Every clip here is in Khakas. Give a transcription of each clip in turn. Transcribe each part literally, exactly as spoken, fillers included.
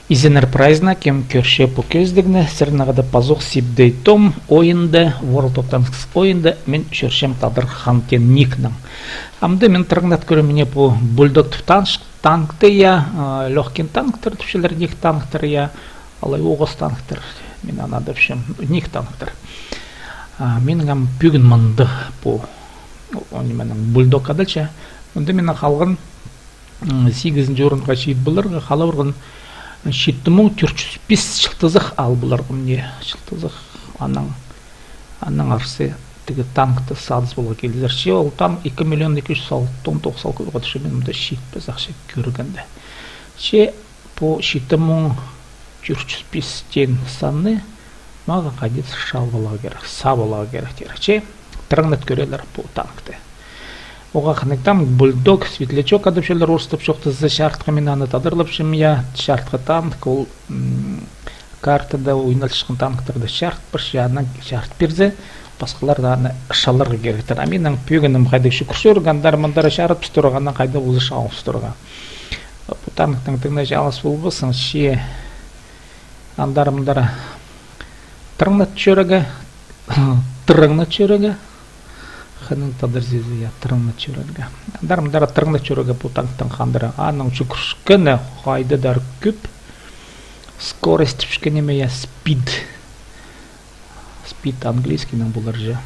Изеннер прайзына, кем кӧрче пу кӧзідігні, сірернең хада пазох Сибдей Том ойында, World of Tanks ойында, мин чӧрчем Тадар Хан теен никнең. Амды мин тыраңнат кӧрем мына пу бульдог тіп танш-, танкты, я, а, лёгкий танктар тіпчелер, ниик танктар, я, алай оғыс танктар, мин аны адапчам, ниик танктар. А, минің ам пӱӱн мында пу, о, нименің, бульдог адалча. Мында минің халған, м, сигізінҷі орынға чит поларға, хал парған читі муң тӧрт чӱс пис чылтызах ал поларға, мына, чылтызах, анаң, анаң арса тігі танкты садыс поларға килізер. Че ол танк ікі миллион ікі чӱс алтон тоғыс ал кӧріп одырчам, мин мында читпес ахча кӧргенде. Че пу читі муң тӧрт чӱс пис теен санны мағаа хайди-да чал поларға кирек, сал поларға кирек, тирче. Тыраңнат кӧрелер пу танкты. Оға хынығ танк, бульдог, светлячок адапчалар, орыстап чоохтаза, чартхы, мин аны тадарлапчам, я, чартхы танк, ол, м, картада ойналчатхан танктарны чарыт парча, анаң чарыт пирзе, пасхалар даа аны чаларға киректер. А минің пӱӱнім хайдағ чӱгӱр чӧрерге, андар-мындар чарыт пістірерге, анаң хайда полза чал пістірерге. Пу танктаң тың на чаалас полбассың, че андар-мындар тыраңнат чӧрерге, тыраңнат чӧрерге. Хынығ тадар сӧзі, я, тыраңнат чӧрерге. Андар-мындар тыраңнат чӧрерге пу танктаң хандыра. Аның чӱгӱрчеткені хайдағ-да кӧп. Скорость тіпчеткен ниме, я, спид. Спид английскийнең полар чи.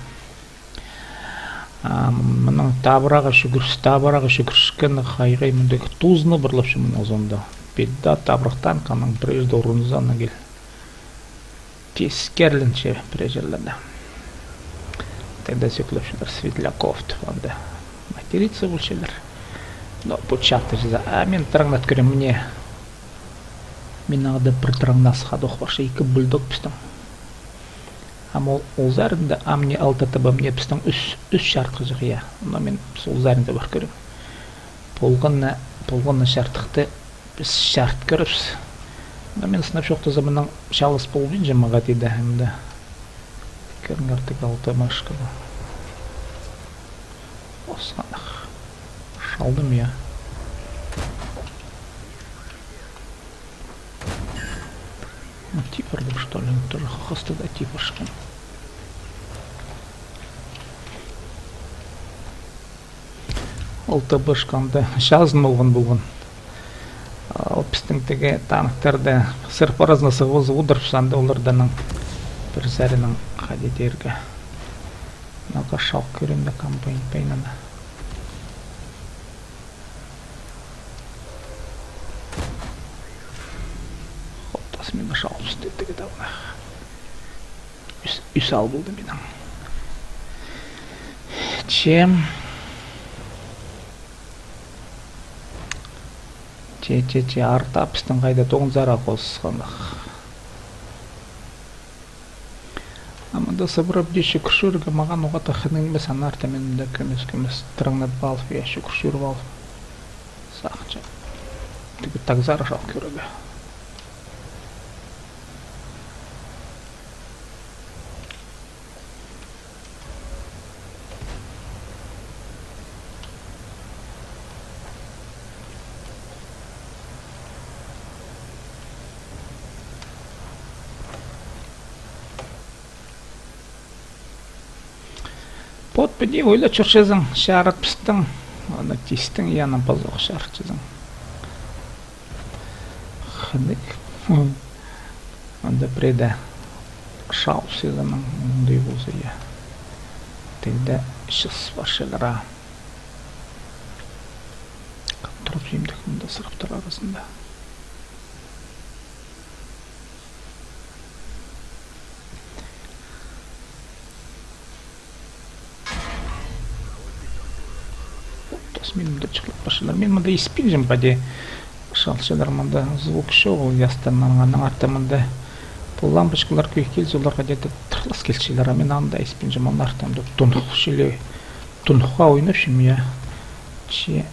А, мының табырағы чӱгӱрс-, табырағы чӱгӱрчеткені хайхай мындағ тузыны парлапча мының соонда. Пида табырах танк, анаң прежде урунза, анаң кил. Тискерленче пірее черлерде. Тогда сӧклепчелер Светляков тіп, анда материться полчалар. Но пу чатты чізе, а мин тыраңнат кӧрем, мына. Мин анда пір тыраңнас ходох парча, ікі бульдог пістің. Ам ол, ол саринда, ам не алты Т Б, мына пістің ӱс, ӱс чарытхыҷах, я. Но мин піс ол саринда пар кӧрем. Полған на, полған на чарытхыны піс чарыт кӧрібіс. Но мин сынап чоохтаза, мының чаалас полбинча мағаа тиді, ам даа. Кӧріңер тігі алты машканы. Осханах. Чалдым, я. Ну, тип пирдім, что ли? Тоже хахасты даа тип парчам. Ол Т Б-шка анда чазын полған полған. Ол пістің тігі танктарны сыр паразына сығып одырыбысхан, анда олардаң пір саринаң хайди тирге. Мына чал кӧрем дее, комбайн пейнені. Хоп, тас мин чалыбысты тігі давна. Ӱс, ӱс ал полды минің. Че. Че, че, че, арта пістің хайда тоғынзар ох осханах. А мында сыбыра піди чӱгӱр чӧрерге, мағаа ноға-да хынығ нимес, аннаңар мин мында кӧмес-кӧмес тыраңнатып алып, я, чӱгӱр чӧріп алып. Сағынчам. Тігі тағзар чал кӧрерге. Вот піди ойлап чӧрчезің, чарытпастаң, аны тистең, я, аны пазох чарытчазың. Хынығ. Анда пірееде чал сезенің мындағ полза, я. Тігде чыс парчалар. Турып чӧрдік мында сырыптар аразында. Тос мин мында чыхлап парчалар. Мин мында испинчем, пади. Чалчалар мында, звук чох, ол ястан, аннаңар мында. Пу лампочкалар кӧй килзе, олар где-то тырлас килчелер, а мин анда испинчем, аннаңар мында тунух чіли, тунухха ойнапчам, я. Че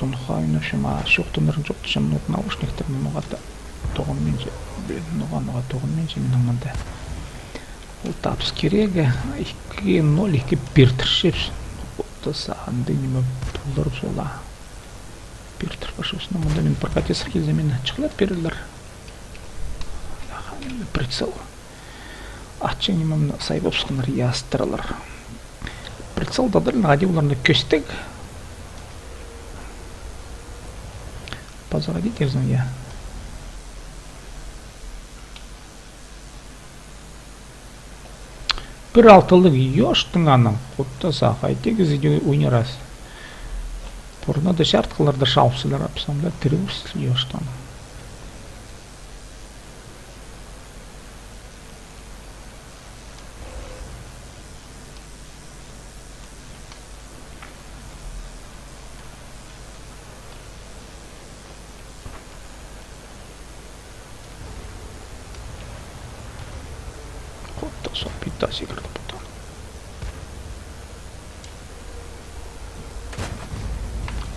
Тунух ойнапчам, а чоохтанарым чох тіпчем, ну, наушниктерні ноға-да тоғынминча, блин, ноға, ноға тоғынминча минің мында. Ол табыс кирегі, ікі ноль ікі пирдірчебіс. Ол тас андағ ниме полар сола. Пирдір, пожалуйста, мында мин прокатиться килзем, мині чыхлап пирерлер. Прицел. Аччаң ниме мына сайбапсханнар, ястырлар. Прицел тадарлар, хайди оларны кӧстіг. Паза хайди тирзің, я. Пір алтылығ ёштың аның, хутта сах, хайди кізі дее уйнирас. Пурнада чарытхыларда шалыбысчалар, апсамда тіріг ёштың. Хутта сох, пит таа сигірді пу таа.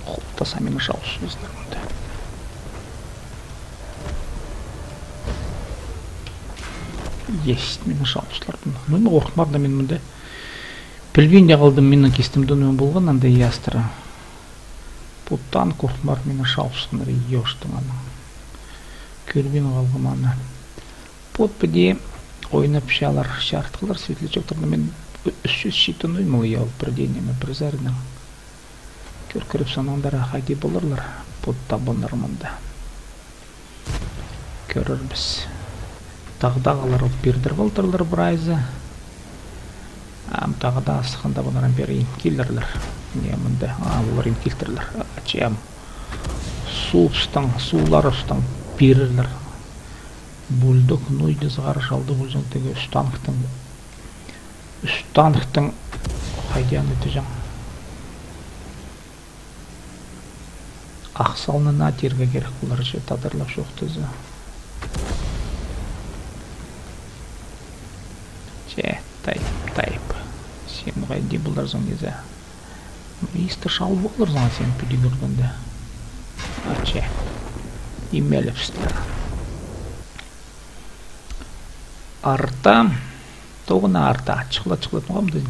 Хутта сах, мині шалыбысчалар мында. Есть, мині шалыбысчалар. Ну, ну, орхмарда мин мында. Пілбин дее халдым, минің кистімде ниме полған, анда ястыра. Пу танк орхмар, мині шалыбысханнар, ёштың аның. Кӧрбин халғам аны. Пу піди ойнапчалар, чарытхылар, светлячоктарны мин ӱс чӱс читон оймал, я, ол пір дее ниме, пір саринаң. Кӧр, кӧріп санаңдар, хайди поларлар, пу табыннар мында. Кӧрербіс. Тағдағылар пирдір полтырлар прайзы. Ам тағда асханда пулар пеер ин килерлер. Не мында? А, пулар ин килтірлер. А, че ам. Суубыстаң, сууларыбыстаң пирерлер. Бульдог ноль дее сығара салды, пу чон тігі ӱс танктың. Ӱс танктың хайди аны тіҷең. Ах салны наа тирге кирек полар, че тадарлап чоохтаза. Че, тайып, тайып. Син хайди поларзың, Иза? Исті шал поларзың син піди кӧргенде. А че, имелепстер. Арта. Тоғына арта. Чыхла, чыхла, тоғам да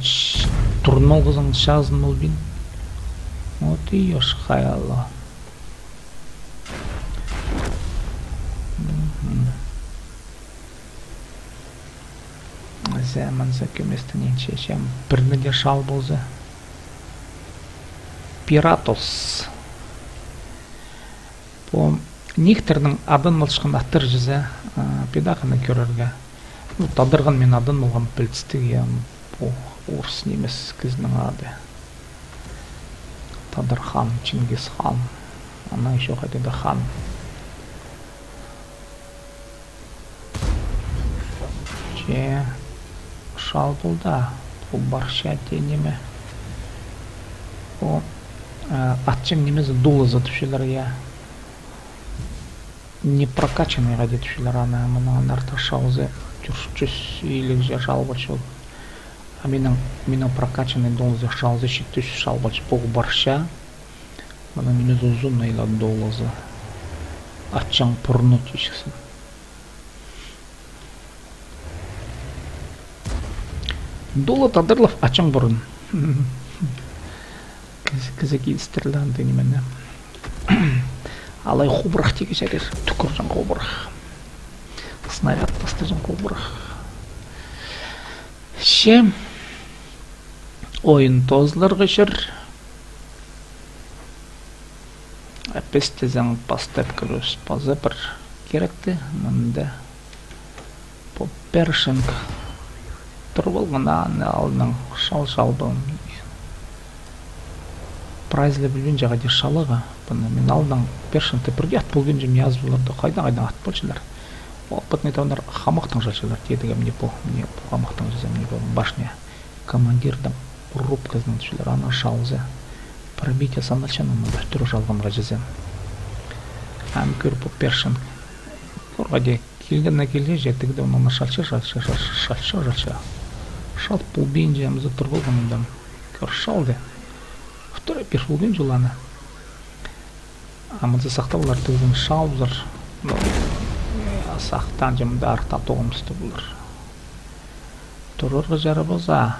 турын алғызың, чазын ол бин. Вот и ёш хайалла. Мгм. Заманза кӧместің ин чечем. Пірні дее шал полза. Пиратос. Пу нихтернің адын алчатхан аттар чізе, а, пидахына кӧрерге. Ну, тадарған мин адын алғам пілдістіг, я, пу орыс нимес кізінің ады. Тадар хан, Чингис хан. Ана ещё хайда-да хан. Че, шал полды, пу парча тее ниме. О, э, атчаң нимезі, дулазы тіпчелер, я. Непрокачанный хайди тіпчелер аны, мынаң аннаңар таа шалза, тӧрт чӱс илиг ча шал полча ол. А минің, минің прокачанный дулазы шалза, читі чӱс шал полча, пу парча. Мынаң нимезі узун, ила дулазы. Атчаң пурны тиҷіксін. Дула тадарлап атчаң пурун. Кізі, кізі килістірлер андағ нимені. Алай хубырах тигі чарир, тӱкӱрҷең хубырах. Снаряд тастаҷаң хубырах. Че, ойын тоозыларға чӧр. А піс тізең пастап кӧрербіс паза пір киректі. Мында пу першинг тур полған, аны алның шал, шал полған. Прайзы ла пілбинчем хайди шаларға. Пыны мин алның першингті пірдее ат полбинчам, язып оларды, хайдаң, хайдаң ат полчалар. Опытный таңнар хамахтаң чалчалар, тидігем, не пу, не пу хамахтаң чізе, не пу башня. Командирдің рубказынаң тіпчелер, анаң шалза. Пробитие саналча, ну, мында тӱр чалғанға чізе. Ам кӧр, пу першинг. Кӧр, хайди килгеніне килгенҷе, тігде, онаң шалча, шалча, шалча, шалча, шалча. Шал полбинча, амза тур полған анда. Кӧр, шалды. Второй пир полбинча ол аны. А мынзы сахтап олар тігізін шалыбызар. Ну, я, сахтанҷам да, арта тоғынысты полар. Турарға чарабас, а.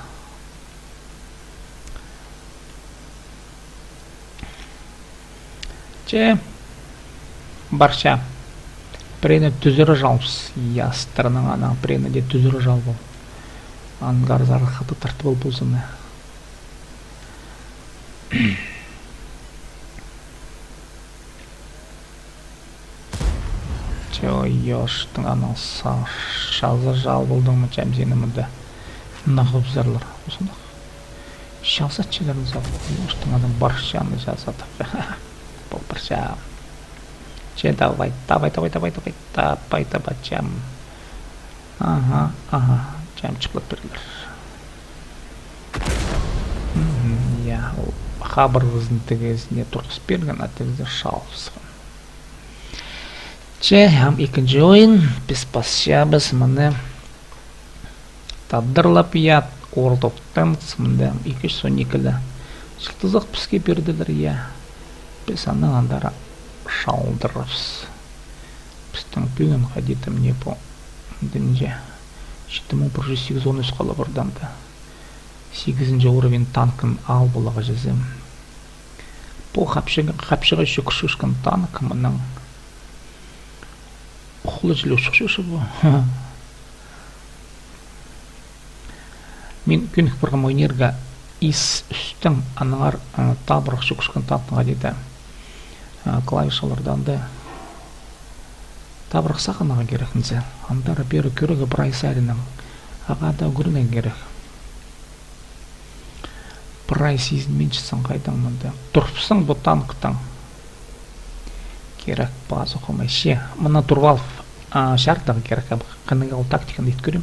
Че, парча. Пірее тӱзіре чалбыс. Ястырның анаң пірее дее тӱзіре чалбыс. Ангарзар хатап тартып ал ползын. Че, ой, ёштың анаң са-, чаза чал полдың ма, чам сині мында. Нағып зарлар. Осынах. Чаза чилерін сап. Ёштың анаң парчаны чаза тап. Пол парча. Че, давай, давай, давай, давай, давай, давай, давай, чам. Аха, аха, чам чыхлап пирділер. Мгм, я, ол хабарыбызны тігізіне турғыс пирген, а тігізі чалыбысхан. Че, ам ікінҷі ойын, піс пасчабыс, мыны. Тадарлап, я, World of Tanks, мында ікі чӱс он ікі ле. Чылтызах піске пирділер, я. Піс анаң андар чалдырарбыс. Пістің пӱӱн хайди-да мына пу, мында нинҷе, читі муң пір чӱс сигізон ӱс хала парған да. Сигізінҷі уровень танкын ал поларға чазам. Пу хапчығ-, хапчығ ӱчӱн кӱскӱскен танк, мының. Ох, ла чіли учух чоохши пу. Мин кӧнік парғам ойнирға ИС ӱстең, аннаңар, ы, табырах чӧкчеткен танктың хайди-да, ы, клавишалардаң даа табырах сағынарға кирек низе. Андар пеер кӧрерге прай саринаң. Ағаа даа ӱгренерге кирек. Прай сизінминчетсең, хайдаң мында. Турыбыссаң пу танктаң. Кирек пазох омай. Че, мына турып алып, а, чарыдарға кирек, а, хынығ ол тактиканы ит кӧрим.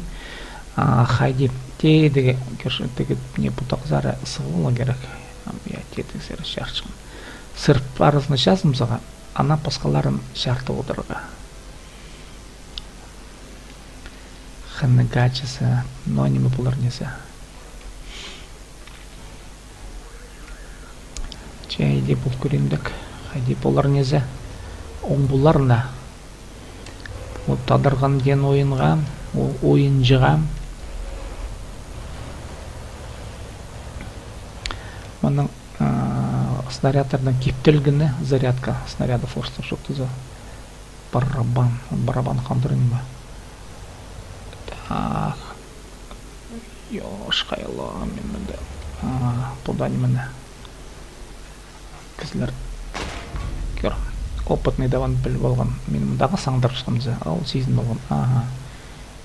А, хайди, тидігі, кӧрче, тігі, не, пу тағзары сығып аларға кирек. А, я, тидігі сірер чарчым. Сырып аразына чазым сағаа, ана пасхаларын чарыдып одырарға. Хынығ ачызы, но ниме полар низе. Че, иди пол кӧрим дек, хайди полар низе. Оң полар на. Вот тадарған ден ойынға, о-, ойынҷыға. Мының, а, снарядтарның кептелгені, зарядка снарядов орыстап чоохтаза. Барабан, барабан хандырын ма? Так. Йош, хайла, мин мында. А, пу даа ниме. Кізілер. Кӧр. Опытный даван піл полған. Мин мындағы саңдырыбысхам зе. Ол сизін полған. Аха.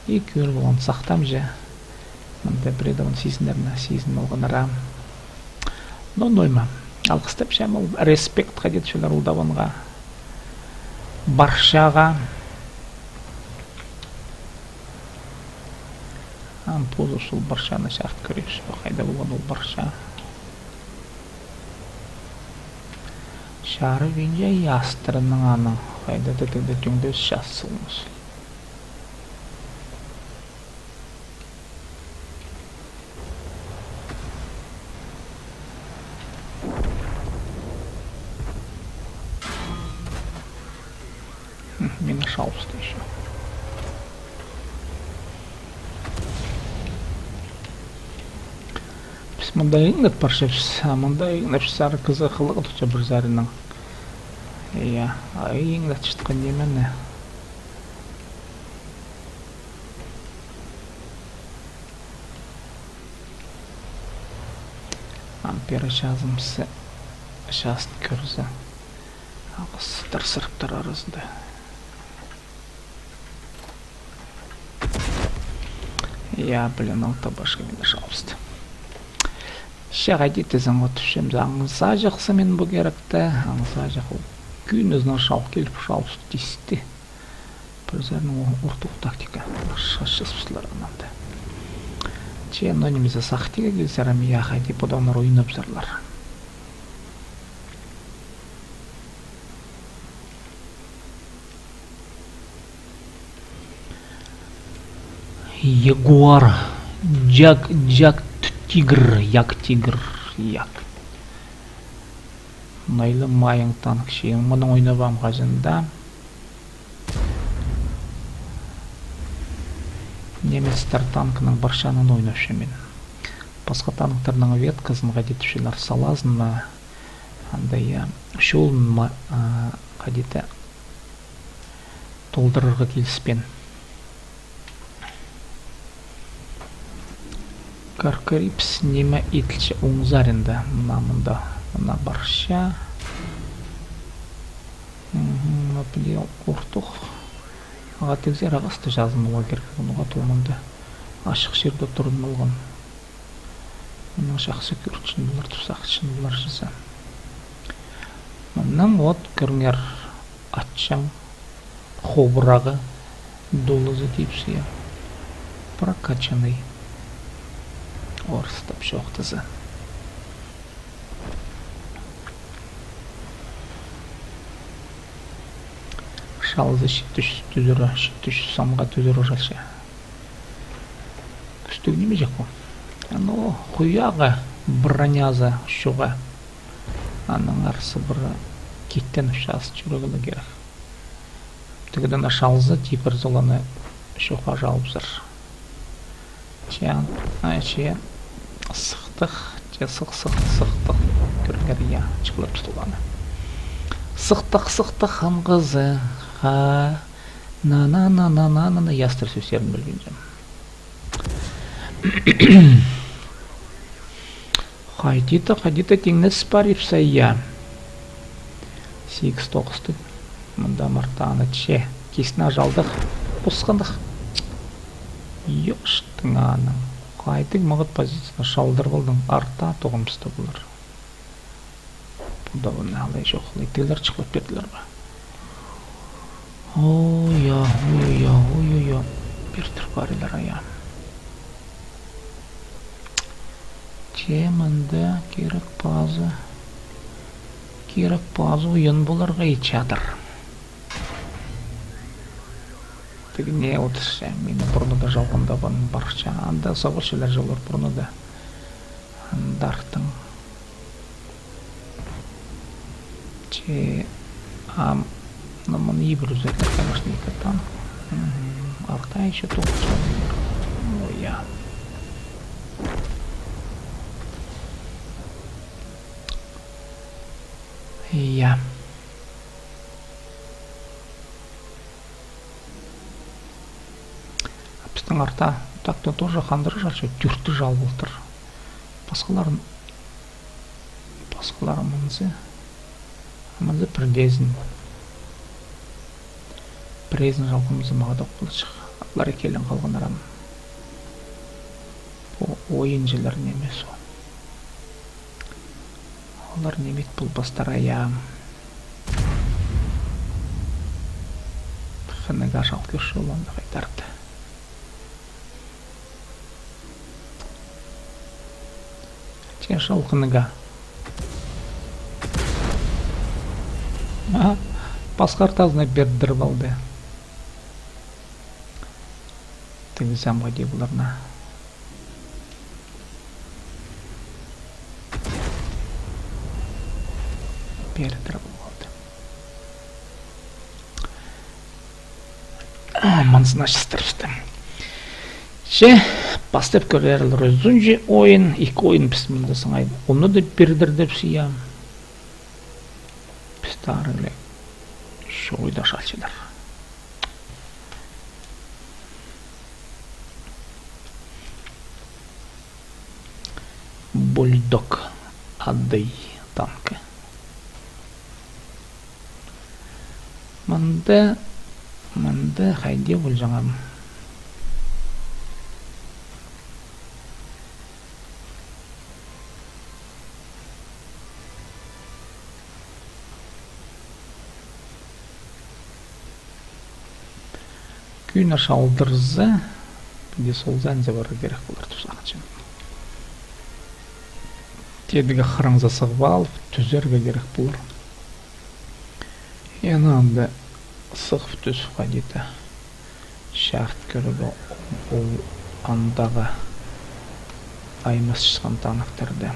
И кӧр полған. Сахтам же. Мында пірее даван сизіннер ме, сизін полғаннар. Но нойма. Алғыстапчам ол, респект хайди тіпчелер ол даванға. Парчаға. Ам позы сол парчаны чарыт кӧрейікші, хайда полған ол парча. Чарыбинча ястырының аның. Хайда да тігде тӱңдес час сылмыс. Мин шалысты ещё. Піс мында иңнеп парчабыс, а мында иңнеп сары кізі хылығ тутча пір саринаң. Я, а иңнеп чатхан нимені. Ам пеер чазымсы, чазын кӧрзе. Алғыс, тырсырыптар аразында. Я, блин, алты башка мин шалысты. Че хайди тізең, вот, тіпчем, аңза чахсы мин пу киректі, аңза чах ол. Кӱнізін шал киліп, шалыс тисті. Пір саринаң ортух тактика. Шашчыс післер ананда. Че, но нимезі сахтиға килзер, ам я хайди подоннар ойнапсарлар. Ягуар, Джак, Джак, тигр, як тигр, як. Найлы майың танк че, мының ойнабаам хаҷан даа. Немецтер танкының парчанаң ойнапчам мин. Пасха танктарның ветказын хайди тіпчелер, салазын на, Анда, я, чолын ма-, а, хайди-да толдырарға киліспеен. Каркарипс ниме иділче оң саринда? Мына мында, мына парча. Мгм, мына піле ортых. Ағаа тигзер ағасты чазынарға кирек, оңға тоо мында. Ачых чирде турын алған. Мыны чахсы кӧрчең полар, тузахчаң полар чізе. Мыннаң вот кӧріңер, атчаң хобырағы долызы тіпче, я. Прокачанный. Орыстап чоохтаза. Чалза читі чӱс тӱзіре, читі чӱс самға тӱзіре чалча. Кӱстіг ниме чох пу. Ну, хуяғы, бронязы чоғыл. Анаң арса пір киттен час чӧрерге кирек. Тігден чалза, типір золаны чоохха чалыбызар. Че, а, че, сыхтых, че, сых, сых, сыхтых. Кӧріңер, я, чыхлап тутылғаны. Сыхтых, сыхтых, хам хызы, ха, на, на, ястыр сӧстерін пілбинчем. Хайди-да, хайди-да тиңнес парып сая. Сигіс тоғыстығ. Мында мартаны че. Кисін чалдых. Пусхандых. Ёштың аның. Хайдағ мағат позицияны чалдыр полдың. Арта тоғымысты полар. Пу даа мына алай чох, алай тігілер чыхлап пирділер бе? Ой-я, ой-я, ой-я. Пирдір парилар, ая. Че мында кирек пазы. Кирек пазы ойын поларға ит чадыр. Тігіне одырча, мині пурнада чалғанда пан парча. Анда сабырчалар чоллар пурнада. Андартың. Че, ам, ну, мыны ибіре ӱзерлер, конечно, икі танк. Мгм. Арта ещё тоғыс чоллар. Ой, я. Я. Пістің арта так-то тоже хандыра чалча, тӧртті чал полтыр. Пасхаларын, пасхаларын мынзы, мынзы пірдеезін. Пірдеезін чалғанза, мағат ох поларҷых. Алар ікӧлең халғаннар ам. Пу ойынҷылар ниме со. Олар ниме ит полбастар, ая. Хынығ чал кӧрче, ол анда хайдар да. Че чал хынығ. Аха, пасха артазына пирдіріп алды. Тігізем, хайди поларына. Пирдіріп алды. Мынзын ачыстырыбысты. Че, пастап кӧрерлер ӱзінҷі ойын, ікі ойын піс мында саңай. Оны даа пирдірдібіс, я. Піс тарығлы чойда чалчалар. Бульдог. Адай танкы. Мында, мында хайди полҷаң ам? Кӧні чалдырза, піди солза, анзы парарға кирек полар тіп сағынчам. Тидігі хыраңза сығып алып, тӱзерге кирек полар. Аны анда сығып тӱс хайди-да. Чарт кӧріп ол андағы аймас чысхан танктарды.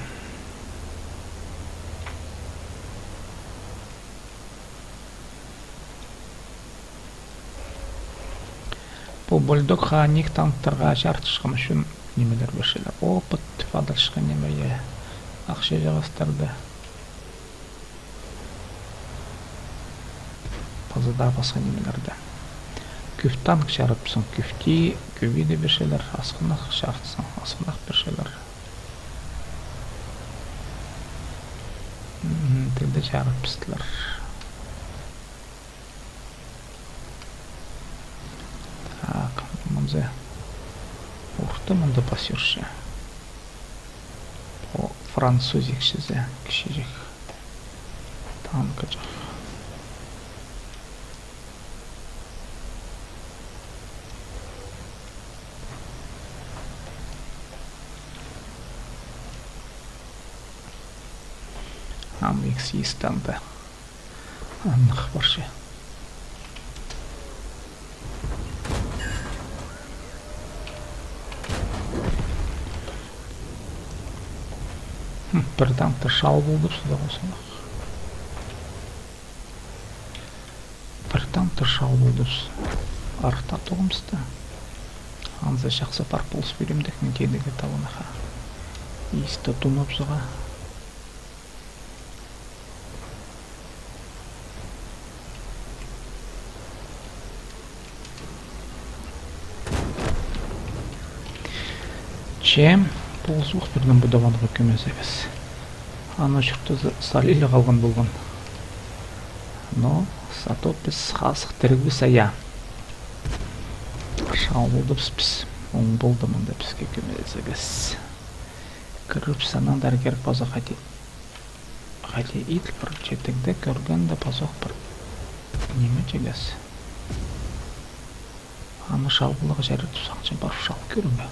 Пу бульдогха ниик танктарға чарытчатхан ӱчӱн нимелер пирчелер. Опыт тіп адалчатхан ниме, я, ахча чағастарды. пасха нимелерді. Кӧп танк чарытсаң, кӧп тее, кӧбеде пирчелер, асхынах чарытсаң, асхынах пирчелер. Мгм, тігде чарытпастылар. Так, мынзы орта мында пасча. О, француз икшізі, кічіҷек. Танкаҷах. Ам иксі истанда. Аннах парча. Хм, пір танкты шал полдыбыс, суда болсынах. Пір танкты шал полдыбыс. Арта тоғымысты. Анзы чахсы пар полыс пирем тек, мин тидігі табынаха. Исті тунып сыға. Че, полыс ох пирдім пу даванға кӧмес эгес. Аны чуртазы салилі халған полған. Но зато піс хазых тірігбіс ая. Шал полдыбыс піс. Оң полды мында піске кӧмес эгес. Кіріп санандар керек паза хати. Хайди ит пір читігде кӧргенде пазох пір ниме тигес. Аны шал поларға чарир тіп сағынчам, парып шал кӧрім бе.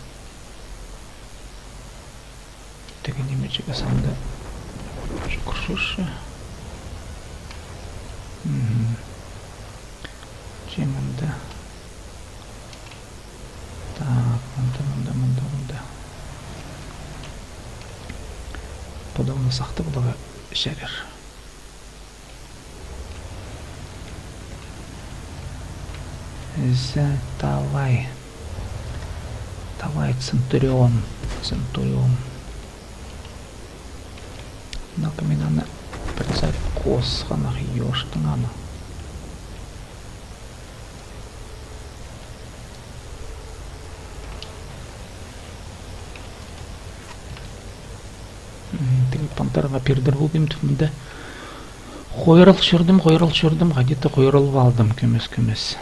Тігі ниме тигес анда. Кӱрсӱрші. Мгм. Че мында. Так, мында, мында, мында, мында. Подобно сахты поларға чарир. Зе, давай. Давай, Центурион. Центурион. Нок мин аны пір сағат хосханах ёштың аны. М, тігі пантераға пирдір полдым тіп мында. Хойрал чӧрдім, хойрал чӧрдім, хайди-да хойрал алдым, кӧмес, кӧмес.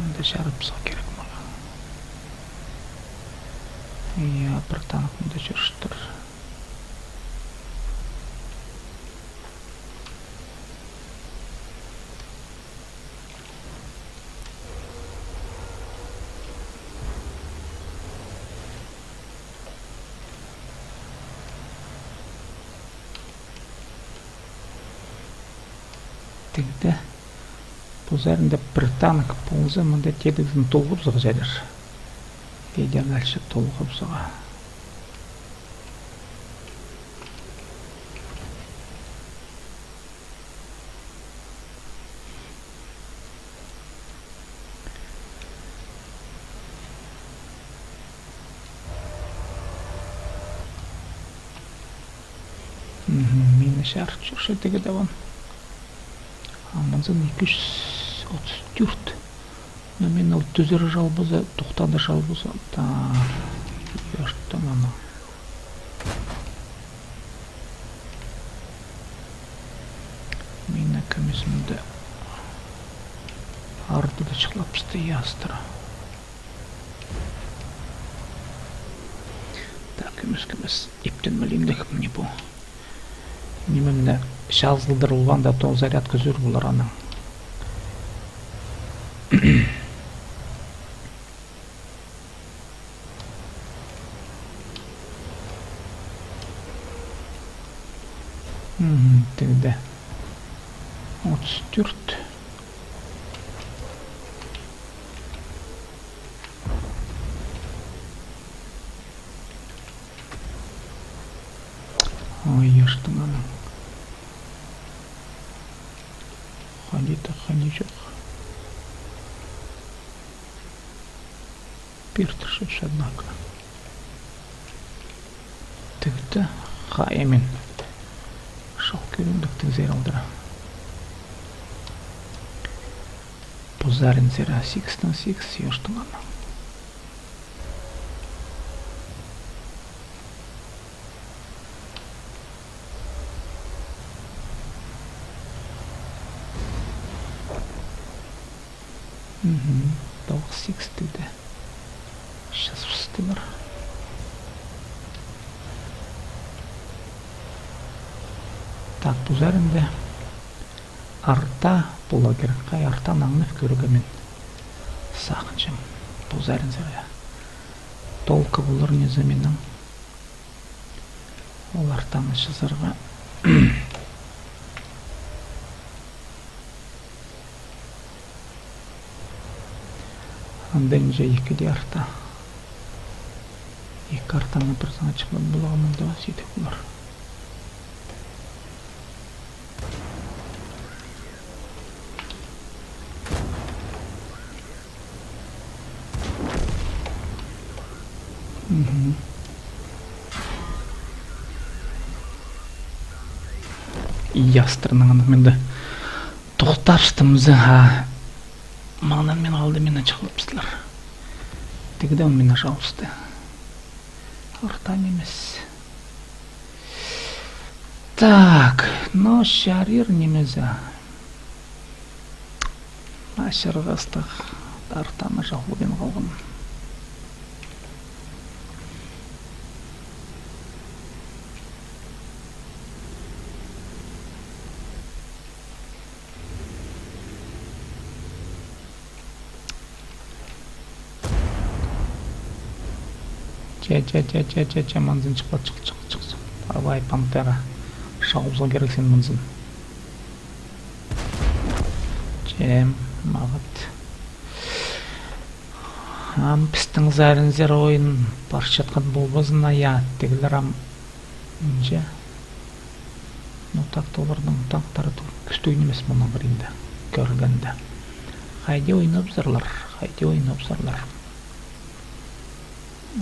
Мында чарып сал керек мағаа. Я, пір танк мында чӧрчетір. Тігде. Пу саринда пір танк полза, мында тедігізін толғап сығарар. Педе дальше толғап сыға. Мгм, мині чарып чӧрче тігі даван. А мынзын ікі чӱс отыс тӧрт. Но мин ол тӱзір чал полза, тохтады чал полза. Так, ёштың аны. Мині кӧмес мында. Артыда чыхлапчатты ястыра. Так, кӧмес, кӧмес. Иптен мілиим дее кім не пу. Ниме мына чазылдыр улбаанда, то зарядка зор полар аның. Мгм, тігде. Отыс тӧрт. Ой, ёштың аны. Хайди-да, хайди чох. Пиртірче, однако. Та, хайа мин. Шал кӧрімдік тігзер алдыра. Пу саринзар сикстің сикс, ёштың аны. Мгм. Тоғыс сикс тігді. Сейчас встыныр. Так, пу саринда арта полар кирек. Хай артаны аңнап кӧрерге мин сағынчам. Пу саринзар толкы полар ниме зе минің. Ол артаны чазарға. Анда нинҷе ікі дее арта. Ікі артаны пір саңай чыхпас поларға мында сидік полар. Мгм. Ястырнаң аны мында тохтаптым зе, а. Маңнан мин алды, мині чығлапсылар. Тігдең мині чабысты. Артаң нимес. Так, ну, чарир ниме зе. Ачырғастығ, артаны чағылбин халған. Че, че, че, че, че, че, манзын чыхла, чых, чых, чых, чых. Давай, пантера. Чабызарға кирек син манзын. Че, мағат. Ам пістің саринзар ойын парчатхан полбазын, а, я, тігілер ам. Нинҷе. Ну, так-то оларның танктары кӱстіг нимес мының хыринда, кӧргенде. Хайди ойнапсарлар, хайди ойнапсарлар.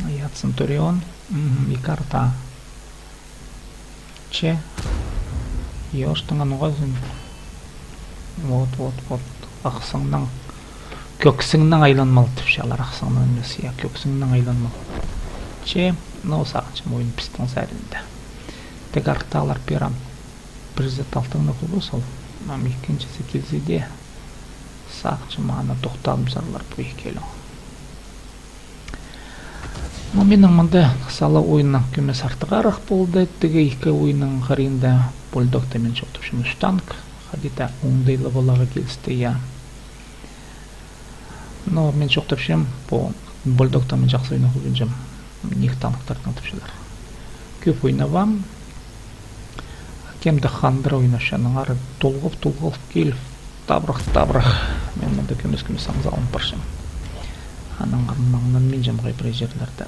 Я, Центурион, мгм, ікі арта. Че. Ёштың аны ноға зе. Вот, вот, вот. Ахсыңнаң, кӧксіңнең айланмал тіпчелер, ахсыңнаң нимес, я, кӧксіңнең айланмал. Че, ну, сағынчам, ойын пістің саринда. Тігі арталар пирам. Пір зе талтаңны хубы сол, ам ікінҷізі килзе дее, сағынчам, аны тохталыбызарлар пу ікӧлең. Ну, минің мында сала ойыннаң кӧмес артығарах полды. Тігі ікі ойынның хыринда Бульдогта мин чоохтапчам ӱс танк. Хайди даа оңдайлығ поларға килісті, я. Но мин чоохтапчам, пу Бульдогта мин чахсы ойнап ӱгренчем. Ниик танктарнаң тіпчелер. Кӧп ойнабаам. Кем дее хандыра ойнапча, аннаңар толғап-толғап киліп, табырах-табырах. Мин мында кӧмес-кӧмес аңза алып парчам. Аннаңар маңнанминчам хай пір чирлерде.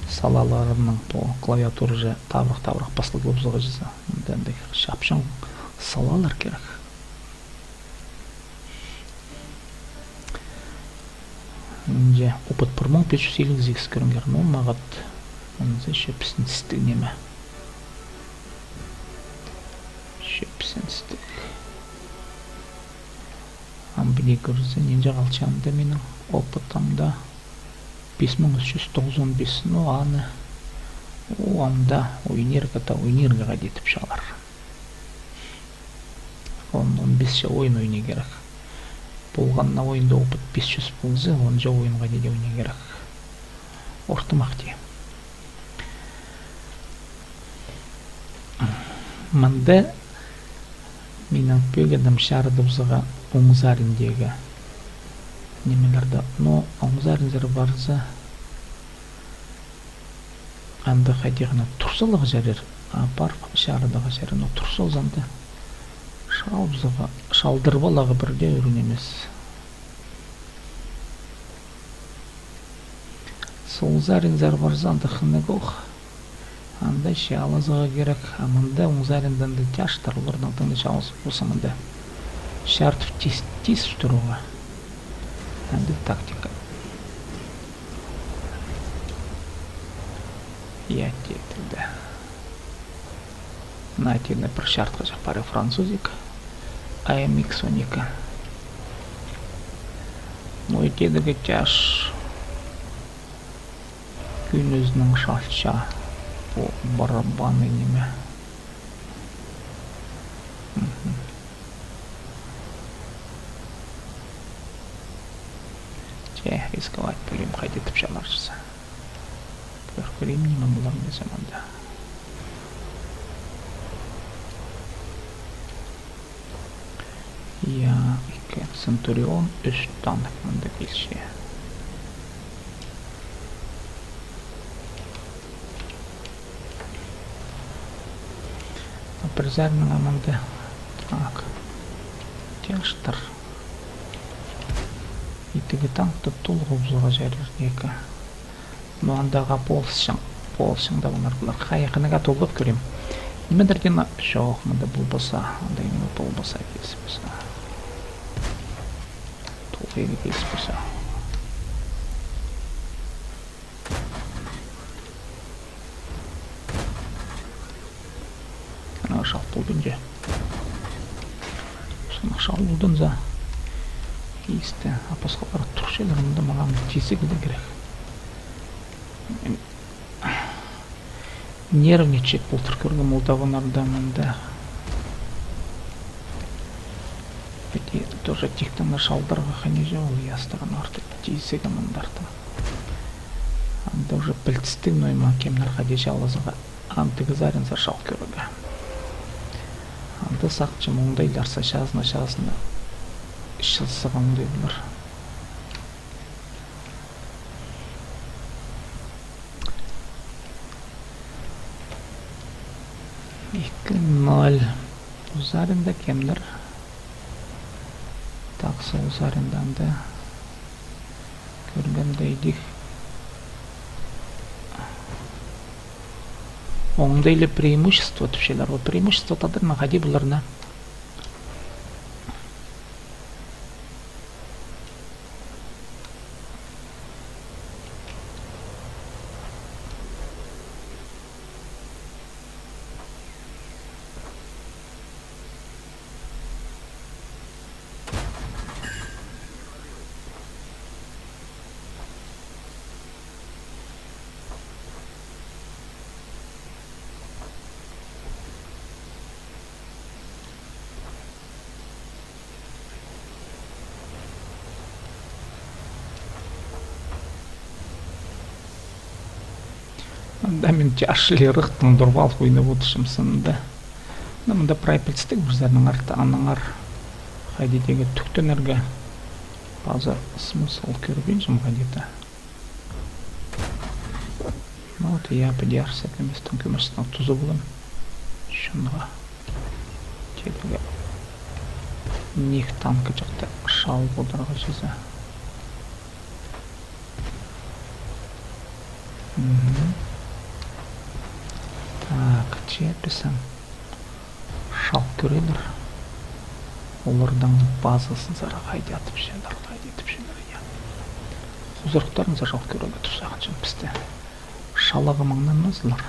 Салаларымның пу клавиатура же табырах-табырах пасталыбызарға чізе. Мында андағ чапчаң салалар кирек. Нинҷе, опыт пір муң пис чӱс илиг сигіс кӧрінгер. Ну, мағат. Мынзы чӧпсіністіг ниме. Чӧпсіністіг. Ам піди кӧрзе, нинҷе халча анда минің опытымда. Пис муң ӱс чӱс тоғызон пис. Ну, аны. О, анда ойнирға даа, ойнирға даа тіпчелер. Он, он пис ча ойын ойнирға кирек. Полған на ойында опыт пис чӱс полза, он ча ойынға даа ойнирға кирек. Ортымах тее. Мында минің пӧгінім чарыдыбызарға оң сариндағы нимелерді. Но оң саринзар парза, анда хайди-да тур саларға чарир, а, парып чарыдарға чарир, но тур салза анда чалыбызарға, чалдырып аларға пір дее ӱр нимес. Сол саринзар парза, анда хынығ ох. Анда чаалазарға кирек, а мында оң саринда анда тяжтар, оларнаң тың на чаалазып полза мында. Чарыдып тис, тис турарға. Андағ тактика. Я, типтіг, да. Мына тині пір чартхаҷах пари французик. А М Х он ікі. Ну, и тидігі тяж. Кӱнізінің шалча. Пу барабанны ниме. Мгм. Че, рисковать пирим, хайди тіпчелер чізе. Кӧр кӧрим, ниме полар ниме заманда. Я, ікі Центурион, ӱс танк мында килче. Пір саринаң мында. Так. Тяжтар. Итігі танкты толғап узарға чарир ниме. Ну, андағы полысчаң, полысчаң даа полар. Хайа, хынығ толғап кӧрим. Нимедір дее чох, мында полбаса, анда ниме полбаса, киліс полза. Толғы ниме киліс полза. Ана чал полдынҷа. Сынах чал полдынза. Исті, а пасхалар турчалар, мында мағаа тизіг дее кирек. Нервничать полтыр кӧргем ол табынарда мында. Пиди тоже тиктең чалдарға хынҷа ол ястығын артып, тизігі мындартым. Анда уже пілдістіг, но има кемнер хайди чалазарға. Андағ саринзар чал кӧрерге. Анда сағынчам, оңдайларзар чазына, чазына чазарға оңдайлар. Ікі ноль. Пу саринда кемнер? Так, сол саринда анда. Кӧргенде идік. Оңдайлы преимущество тіпчелер. Ол преимущество тадар ма, хайди полар на? Анда мин чашли ырахтаң турып алып ойнап одырчам сынында. Ну, мында прай пілдістіг пір саринаң арты, аннаңар хайди теге тӱктенерге паза смысл кӧрбинчем хайди-да. Ну вот, я піди арса кӧместің, кӧместің тузы полам. Чонға. Тидігі. Ниик танкы чахта чал поларға чізе. Мгм. Так, че пісім. Чал кӧрерлер. Оларның базазынзар хайди тіпчелер, хайди тіпчелер, я. Хузырыхтарынзар чал кӧрерге тур сағынчам пісті. Чалығ маңнанмазылар.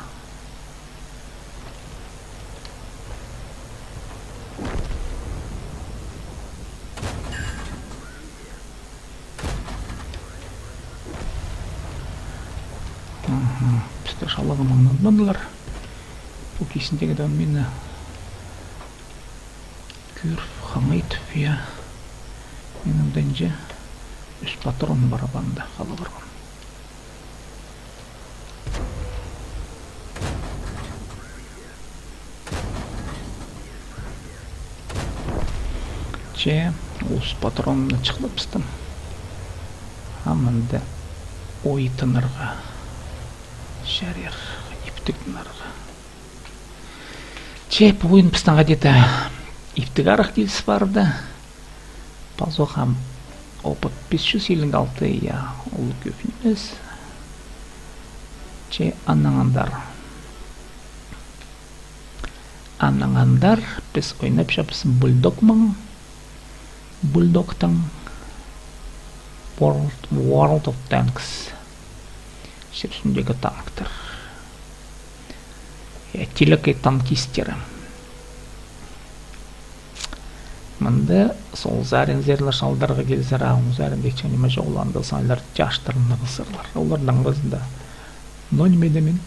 Аха, пісті чалығ маңнанмадылар. Пу кизіндегі даа мині кӧр хаңайтып, я. Минің дее ӱс патрон пар, анда хала парған. Че, ӱс патронны чыхлапчам. А мында ой тынарға чарир, иптіг тынарға. Че, пу ойын пістің хайди-да иптіг арах киліс парды. Пазох ам опыт пис чӱс илиг алты, я, ол кӧп нимес. Че, аннаң андар. Аннаң андар піс ойнапчабыс Бульдогмаң. Бульдогтаң. World, World of Tanks. Чир ӱстӱндегі танктар. Я, тилекей танкистері. Мында сол саринзар ла шалдарға килзер, а оң саринда итчең ниме чоғыл, анда саңай олар тяштарны ағызарлар. Оларның аразында. Но ниме дее мин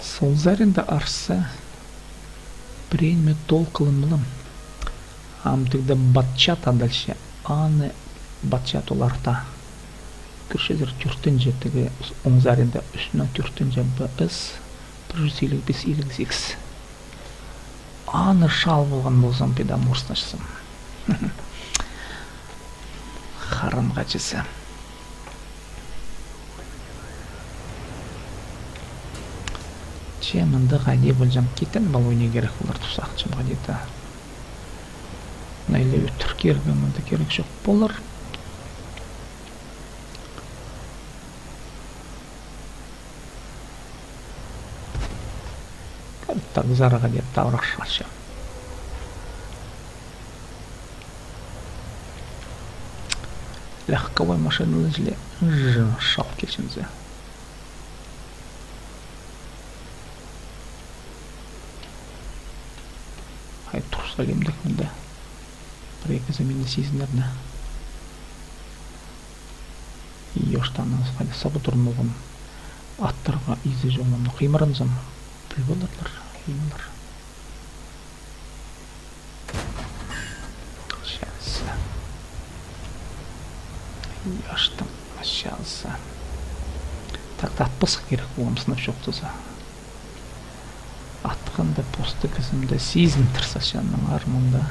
сол саринда арса, пірее ниме толғланмаам. Ам тігде батчат адалча, аны батчат ол арта. Кӧрчезер, тӧртінҷі тігі оң саринда, ӱстӱнең тӧртінҷі Б С, пір чӱс илиг пис, илиг сигіс. Аны шал полған ползам, пида мурсынчам. Харынға чізе. Че мында хайди полҷаң, китен полар, не кирек полар тіп сағынчам хайди-да. Найлы ӧтір кирге мында кирек чох полар. Так, зарыға дее таврах чыхчам. Легковой машиналар чіли чы шал килчензе. Хай турза лемдек мында. Пір-ікі замена сизінерні. И оштан хайда саба турын полған. Аттарға изі чоғыл, аны хыймыранзам, піл поларлар, хыймырлар. Сейчас. И оштан, сейчас. Так, атпасха кирек полған, сынап чоохтаза. Атханда посты кізімде сизін тырса чанның армында.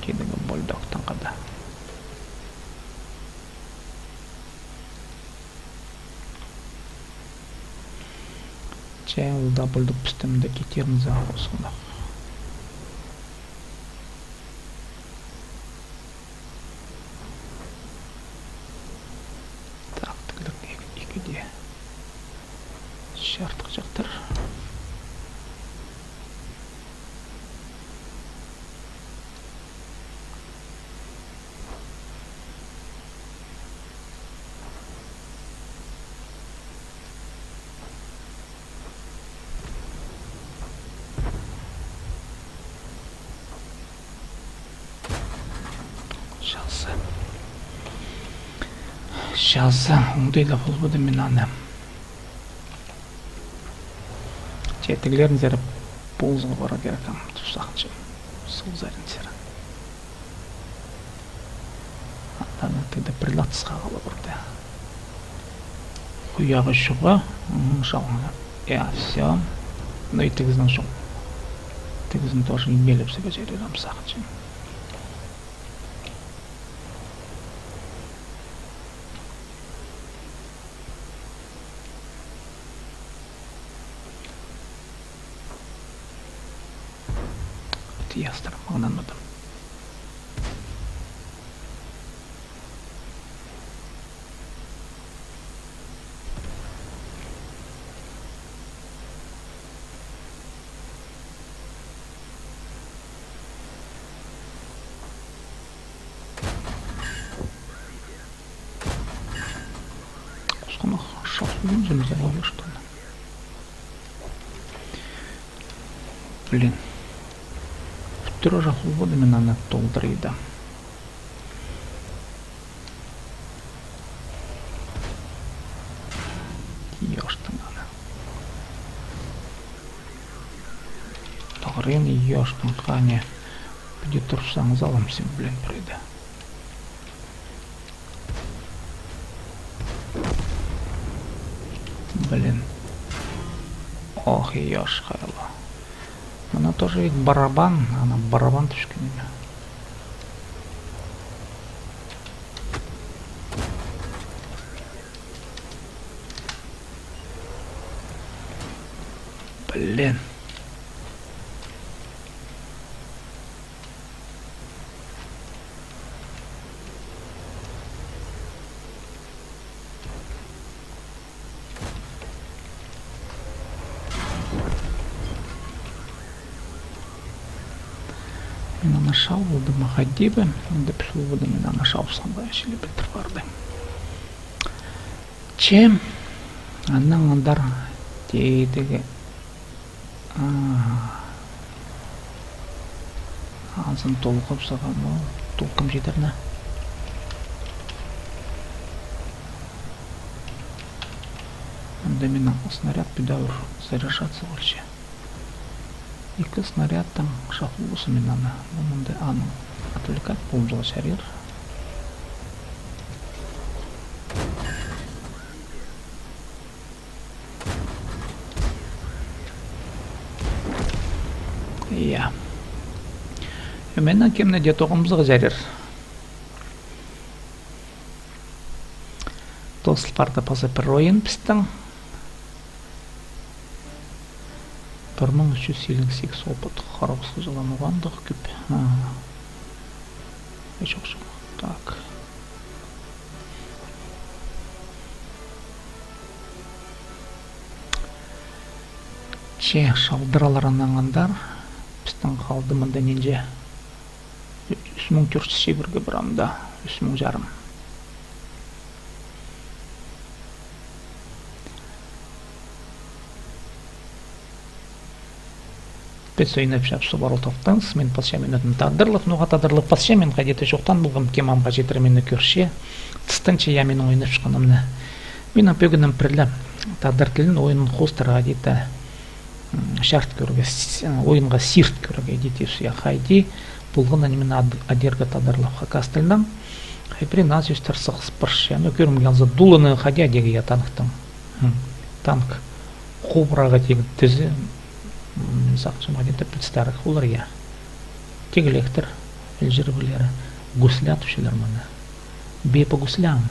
Кидігі бульдогтың хада. Че ол даа бульдог пістің де китерін за осында. Так, тіглік ікі, ікі дее. Чартых чахтар. Чазы. Чазы, оңдайла полбады мин аны. Че тіглерінзер позыға пара кирек ам, тіп сағынчам. Сол саринзер. Анда тігде прилатысха хала парды. Хуяғы чуға, м, шалыңа. Я, всё. Ну и тігізін чоғыл. Тігізін тоже имелеп себе чарирам сағынчам. Тиястар маңнанмады. Хосханах шахсудым чемзер, ещё что-то. Блин. Пӱттӱр уже хулбады мин аны толдырыйда. Ёштың аны. Тоғырын ёштың хане. Піди турсаң, залым сен, блин, пройды. Блин. Ох, ёш, хайлы. Мына тоже ведь барабан, ана барабан тӱшкен. Блин. Мин аны шабылдым, хайди ба, мында піл полбадым, мин аны шабысханға чіли пілдір парды. Че, анаң андар тидігі. А. Анзын толғап сағам, ол толғам читірні. Анда минің снаряд пидәуір заряжаться полча. Ікі снарядтаң шафлузы мин аны. Ну, мында аның отвлекать полып чарир. Я. Мин кемні дее тоғынзарға чарир. Тоозыл парды паза пір ойын пістің. Пір муң ӱс чӱс илиг сигіс опыт. Харабысха чылан оғандағ кӧп. А. Е, чох, чох. Так. Че, шалдыралар анаңандар. Пістің халды мында нинҷе? Ӱс муң тӧрт чӱс чибірге парам даа, ӱс муң чарым. Піс ойнапчабыс World of Tanks, мин пасчам минутын тадарлап, ноға тадарлап пасчам, мин хайди-да чоохтаан полғам, кем амға читіре мині кӧрче, тыстынча, я, минің ойнапчатханымны. Минің пӧгінім пірле тадар тілін ойынын хоостыра хайди-да м, чарт кӧрерге, с-, ойынға сирт кӧрерге, иди тіпче, я, хайди полған ниме ад-, адирға тадарлап хакас тілінең. Хай пірее наа сӧстер сығыс парча. Ну, кӧрімге алза, дуланы хайди адирға, я, танктың. М, танк хобраға тигіп тізе, м, сағынчам, хайди-да пілдістіг полар, я. Тигілектер, ілҷіріглері, гусля тіпчелер мыны. Бе по гуслям.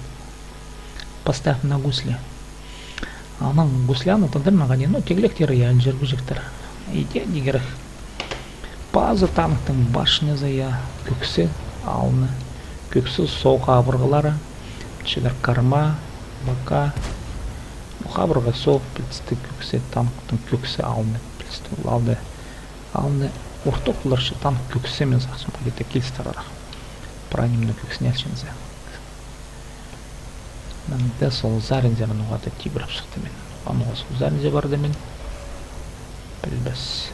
Поставь на гусли. Анаң гусляны тадарлап, ну, тигілектер, я, ілҷіріглер. Иди, тигірек. Пазы танктың башнязы, я, кӧксі, алны. Кӧксі, соо хабырғалары. Чидер карма, бока. Ну, хабырға, соо, пілдістіг, кӧксі, танктың кӧксі, алны. Пілдістіг, ол алды. Алны ортох поларча, танк кӧксі, мин сағынчам, где-то килістіг арах. Прай ниме кӧксіне алчаңза. Мында сол саринзар ноға-да тибіреп сыхтым мин. А ноға сол саринзар парды мин, пілбес.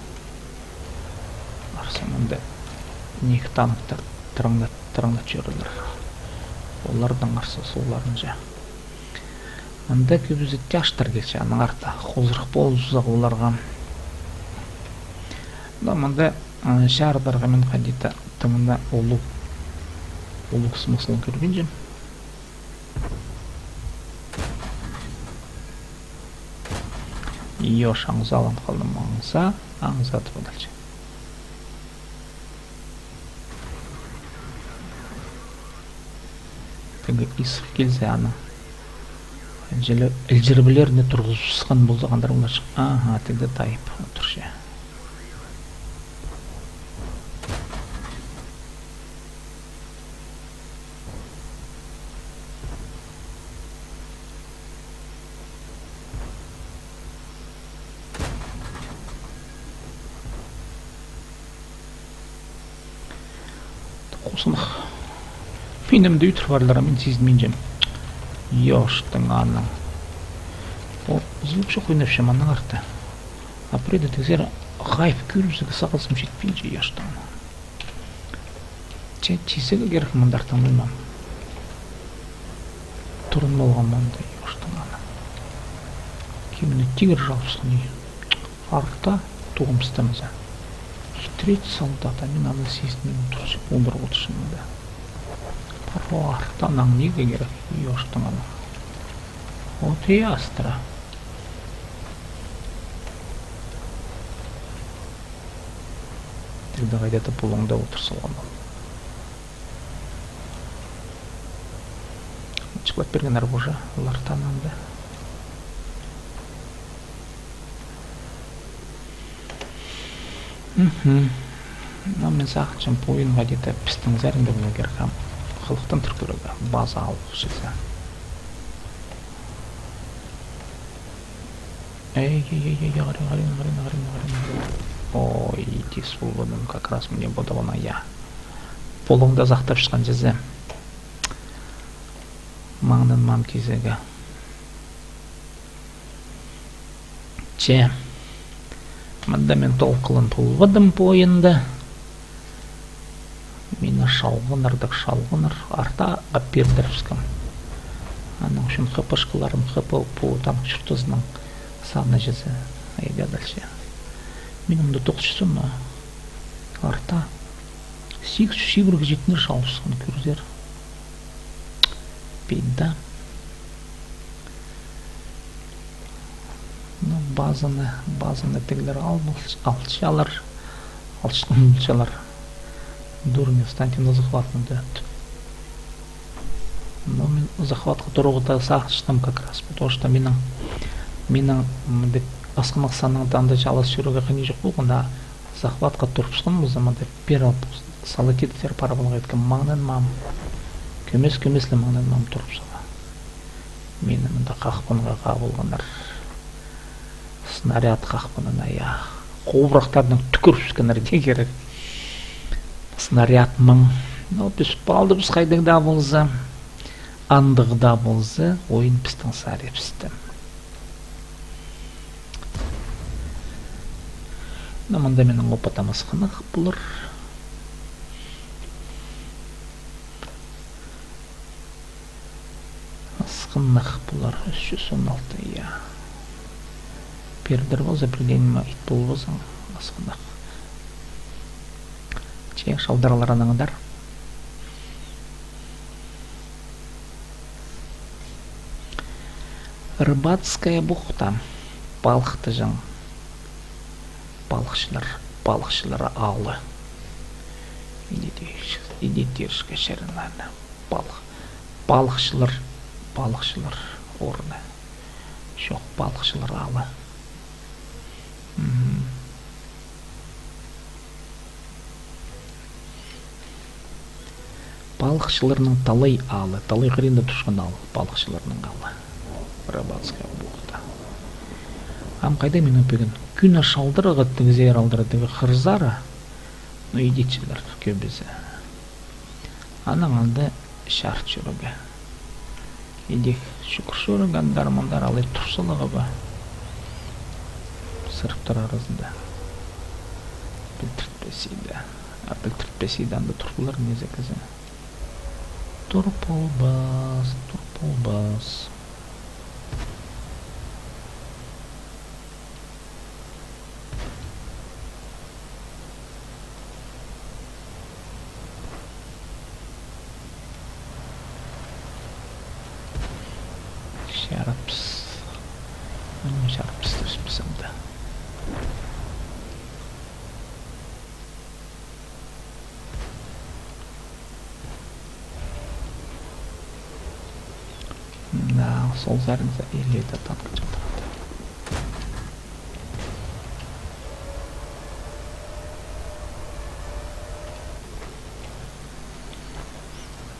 Арса, мында ниик танктар тыраңнап, тыраңнап чӧрерлер. Оларның арса солларынҷа. Мында кӧбізі тяжтар килче, аның арты хозырах полза оларға. Но мында, а, чардарға мин хайди-да тың на улуғ, улуғ смысл кӧрбинчем. Йош, аңза алан халдым, аңза, аңза тіп адалча. Тігі ис килзе аны. Ілҷіріглерні турғызыбысхан полза, хандар олар. Аха, тігі тайып турча. Хосынах. Мині мында ӧдір парлар, мин сизінминчем. Йоштың аның. О, звук чох, ойнапчам аның арты. А пірее тізер хайп кӧрібізерге сағызым читпинче, йоштың аның. Че, тизеге кирек мындартын, пілмем. Турын полған мында, йоштың аны. Кимні тигір чалыбысхан, и арта туғымыстамаза. Хитрец солдат, а мин аны сизінмин турчам, андыр одырчам мында. Паро арта, анаң ниме кирек, йоштың аны. Вот и астра. Тігде хайда-да полыңда одыр салған ол. Чыхпат пирген арбужа, олар тананды. Мгм. Но мин сағынчам, пу ойынға где-то пістің саринда поларға кирек, ам халыхтандыр кӧрерге, база алып чыхса. Эй, эй, эй, эй, эй, ағырин, ағырин. Ой, тис полбадым, как раз мына подавана, я. Полыңда сахтапчатхан чізе. Маңнанмаам тизеге. Че. Мында мин толғлан полбадым пу ойында. шалғаннар, тігі шалғаннар, артаа пирдірібіскем. Аның ӱчӱн ХПшкаларым, ХП пу танк чуртазының саны чізе, айда дальше. Мин анда тоғыс чӱс, но артаа сигіс чӱс чибіргі читіре чалыбысхан, кӧрзер. Пида. Ну, базаны, базаны тігілер ал-, алчалар, алчалар. Дурни, встаньте на захват, надо. Ну, мин захватха турарға даа сағынчам как раз, потому что минің, минің, м, дек, асхынах санаң анда чалыс чӧрерге хынығ чох полған, а захватха турыбысхан полза, мында пеер алып сала килтір парабылға иткем, маңнанмаам. Кӧмес, кӧмес ле маңнанмаам турыбысха. Мині мында хахпанға хабылғаннар. Снаряд хахпанына, я. Хобырахтарнаң тӱкӱрібіскеннер дее кирек. Снаряд мынаң. Ну, піс палдыбыс хайдағ даа полза, андағ даа полза, ойын пістің сариибысты. Ну, мында минің опытым асхынах полар. Асхынах полар, ӱс чӱс он алты, я. Пирдір полза, пілген ме, ит полбазың, асхынах. Че, шалдырлар анаңар. Рыбацкая бухта. Палыхтаҷаң. Палыхчылар, палыхчылар аалы. Иди тирішке, иди тирішке чарир, наверное. Палых-, палыхчылар, палыхчылар орны. Чох, палыхчылар аалы. Мгм. Палыхчыларның талай аалы, талай хыринда тусхан аал, палыхчыларның аалы. Рыбацкая бухта. Ам хайда минің пӱӱн? Кӱні шалдырарға тігізер алдыра тігі хырзары, ну, идітчілер кӧбізі. Анаң анда чарыт чӧрерге. Идӧк чӱгӱр чӧрерге, андар-мындар алай тур саларға ба. Сырыптар аразында. Пілдіртпес иді. А пілдіртпес иді, анда тур полар ниме кізі. Тур полбас, тур полбас. Чарыпс. Мына чарыпс тіспесем де. Да, сол саринзар илееде танк чатырады.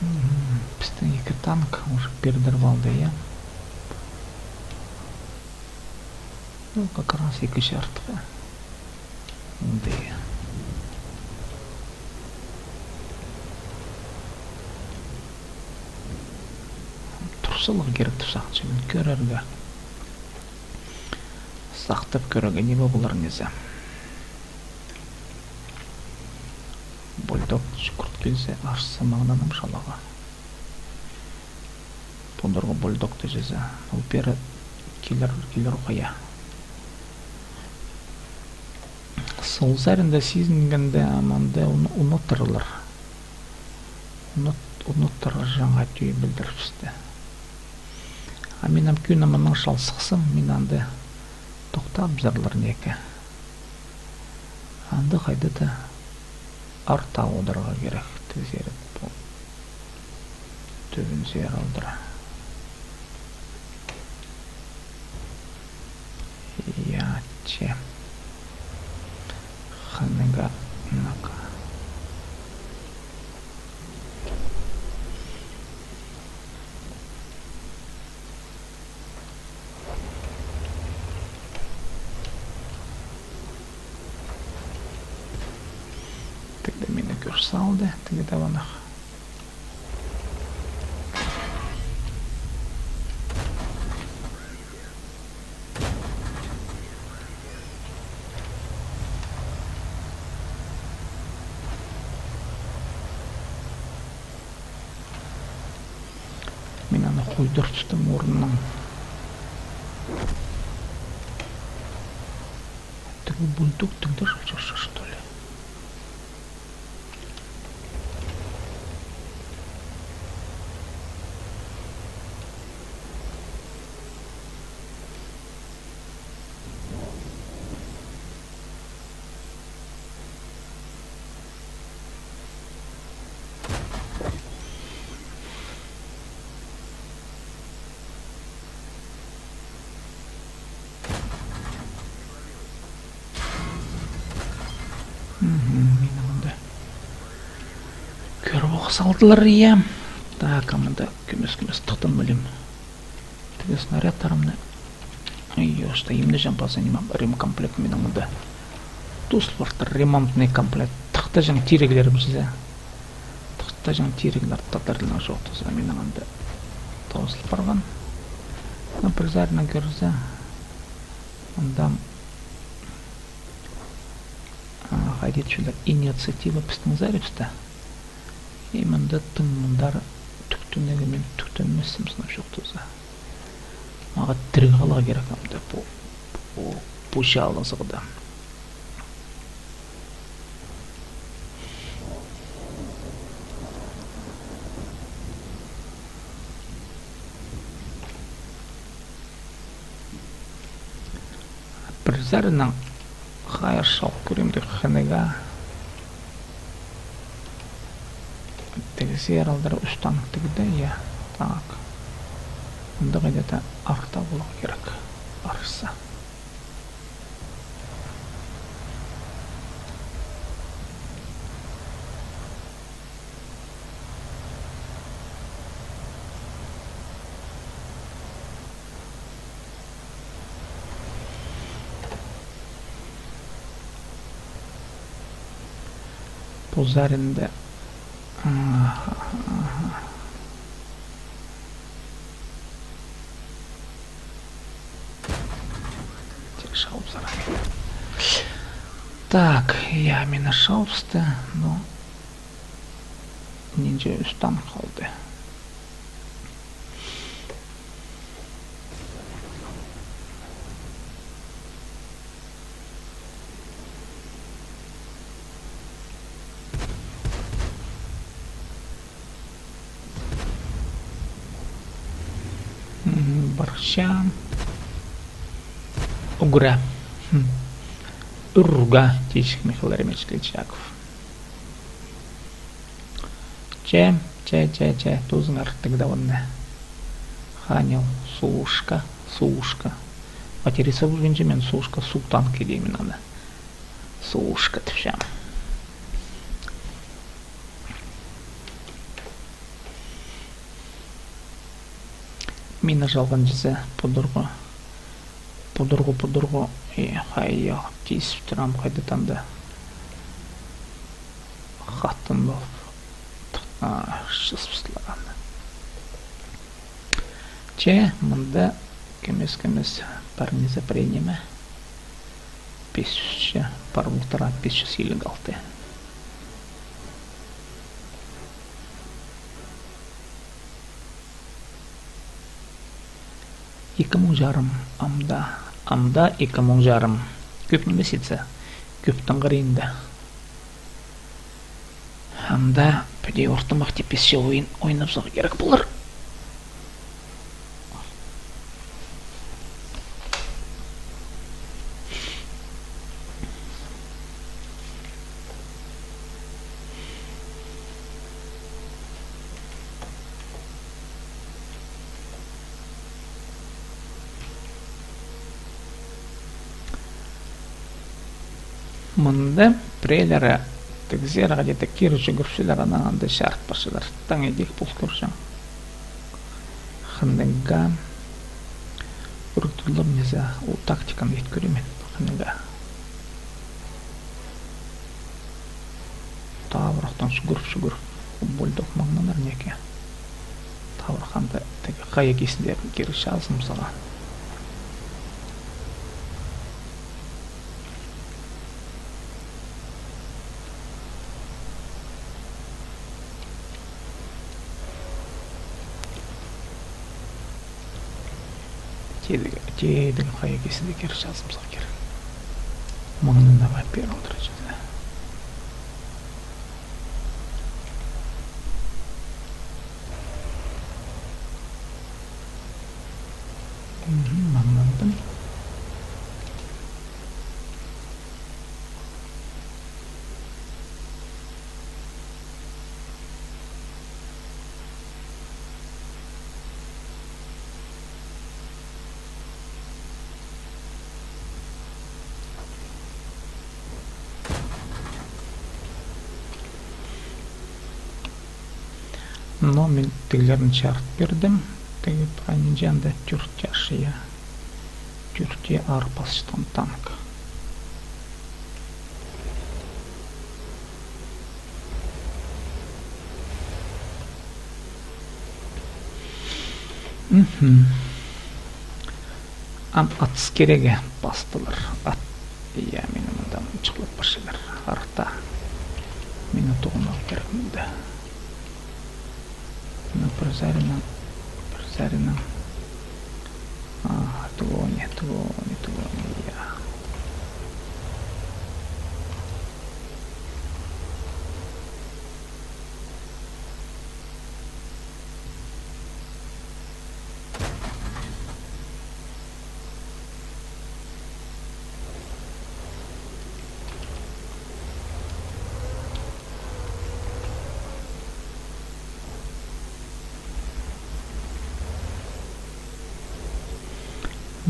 Мгм. Пістің ікі танк уже пирдіріп алды, я? Ну, как раз ікі чарытха. Ынды. Тур саларға кирек тіп сағынчам мин, кӧрерге. Сахтап кӧрерге, ниме полар низе. Бульдог чӱгӱрт килзе, арса маңнаным шалаға. Тондырғы бульдогты чізе. Ол пеер килер, килер хая. Сол саринда сизінгенде, аманда ун-, уныттырлар. Унут-, уныттырар, чаңа тӧӧй пілдірібісті. А мин ам кӧні мынаң чал сыхсам, мин анда тохтабызарлар ниме. Анда хайда-да арта одырарға кирек, тізеріп пу. Тӧбінзер алдыра. Я, че. Ханага, нака. Тігде мині кӧр салды, тігі табанах. Аны хойдыртыстым орнын. Тігі бульдог тігде чӧрче, что ли? Мгм, минің анда. Кӧріп ох салдылар, я. Так, а мында кӧмес-кӧмес тыхтан пілем. Тігі снарядтарымны. Ой, что, именно жампаза ниме, ремкомплект минің мында. Тус партыр, ремонтный комплект. Тыхтаҷаң тиріглерім чізе. Тыхтаҷаң тиріглер, тадар тілінең чоохтаза, минің анда. Тоозыл парған. Ну, пір саринаң кӧрзе. Мында, а, хайди чӱлер, инициатива пістің саринаң. И мында тың мындар тӱктенерге мин тӱктенмессім, сынап чоохтаза. Мағаа тіріг халарға кирек амды пу, пу, пу чаалазығда. Пір саринаң хайыр чал кӧрем тик хынығ. Тігізер алдыра ӱс танк тігді, я. Так. Мында хайда-да арта поларға кирек. Арса. Пу саринда. Аха, аха. Тек шалып сарай. Так, я, мені шалыпсты, но нинҷе ӱс танк халды. Мгм, парчам. Угра. Хм. Урга, тиҷік Михаил Еремеевич Кильчичаков. Че, че, че, че, тузыңар тігді онда. Ханил, сушка, сушка. Материться полбинчам, мин сушка, су танкы тидім мин аны. Сушка тіпчем. Мина чалғанҷызы, пудурғы, пудурғы, пудурғы, и хайа, тизіп турам, хайда танда. Хаттан полып, а, чызып салған. Че, мында кӧмес-кӧмес пар ниме, пар ниме. Пис чӱс че, пар полтыра, пис чӱс илиг алты. Ікі муң чарым, амда, амда ікі муң чарым. Кӧп нимес итсе, кӧптің хыринда. Амда піди ортымах тепесче ойын ойнап саларға кирек полар. Мында піреелері тігізер, хайди-да кире чӱгӱрчелер, анаң анда чарыт парчалар. Таң идӧк пол кӧрчем. Хынығ. Пір тӱрлі ниме, ол тактиканы ит кӧрем мин. Хынығ. Табырахтаң чӱгӱріп, чӱгӱріп. Бульдог маңнанар неке. Табырах анда тігі хая кизінде кире чазым сала. Тидіг, тидіг хайа кисіде кир, чазым сох кир. Маңнына ва пир алдыр чаза. Мгм, маңнандым. Но мин тігілерін чарыт пирдім. Тігі пранинҷанда тӧрт чаш, я. Тӧртте аар пасчатхан танк. Мгм. Ам атыс кирегі пастылар. Ат. Я, мині мындаң чыхлап парчалар. Арта. Мині тоғынарға кирек мында. Ну, пір саринаң, пір саринаң. А, тоғын, тоғын, тоғын, я.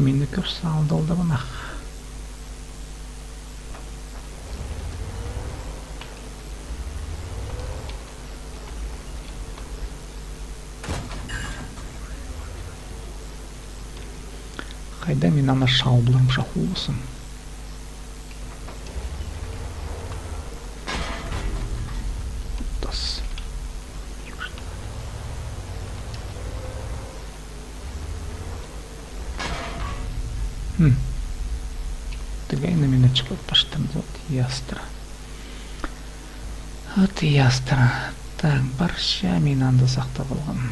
Мині кӧрзе, алдалды мына. Хайда мин аны шалбылам, шалбыласым. Тас. Хм. Тігейні мин ачып алып пастым, вот, ястыра. Вот ястыра. Так, парча, мин анда сахтап алғам.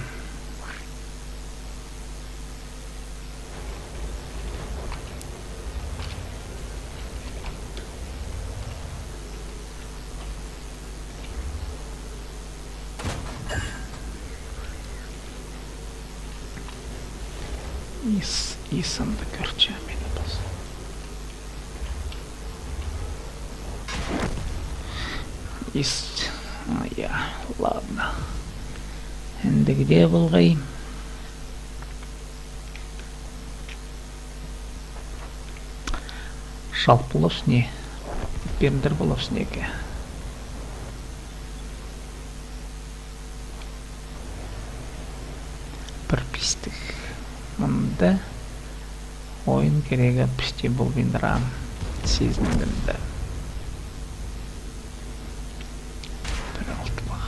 Ис, ис анда кӧрче мин пас. Ис, а, я, ладно. Ендігі дее полғай. Шалбылабыс не, пирдір полабыс неке. Пір пістік. Мында ойын кирегі пісте полбиндыра, сизіндім де. Пір алтыбах.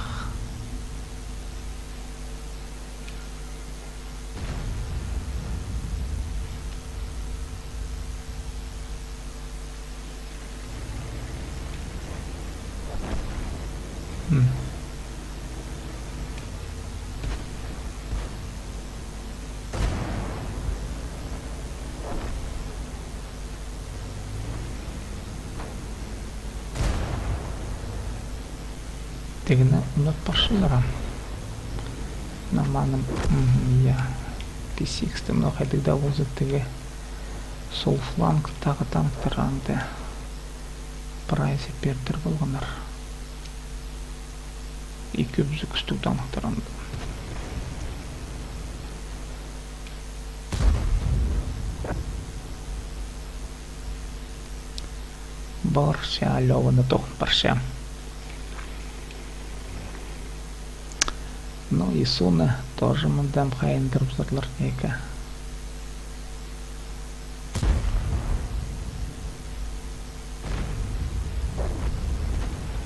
М. Тігіні ундут парчалар ам. Наманым, мгм, я. Ти сиксті, мына хайдағ даа полза, тігі сол флангтағы танктар анда прайзы пирдір полғаннар. Ікі ӱзӱкӱстіг танктар анда. Парча, Лёваны тоғын парча. Ну и Суны тоже мында хайындырыбызарлар неке.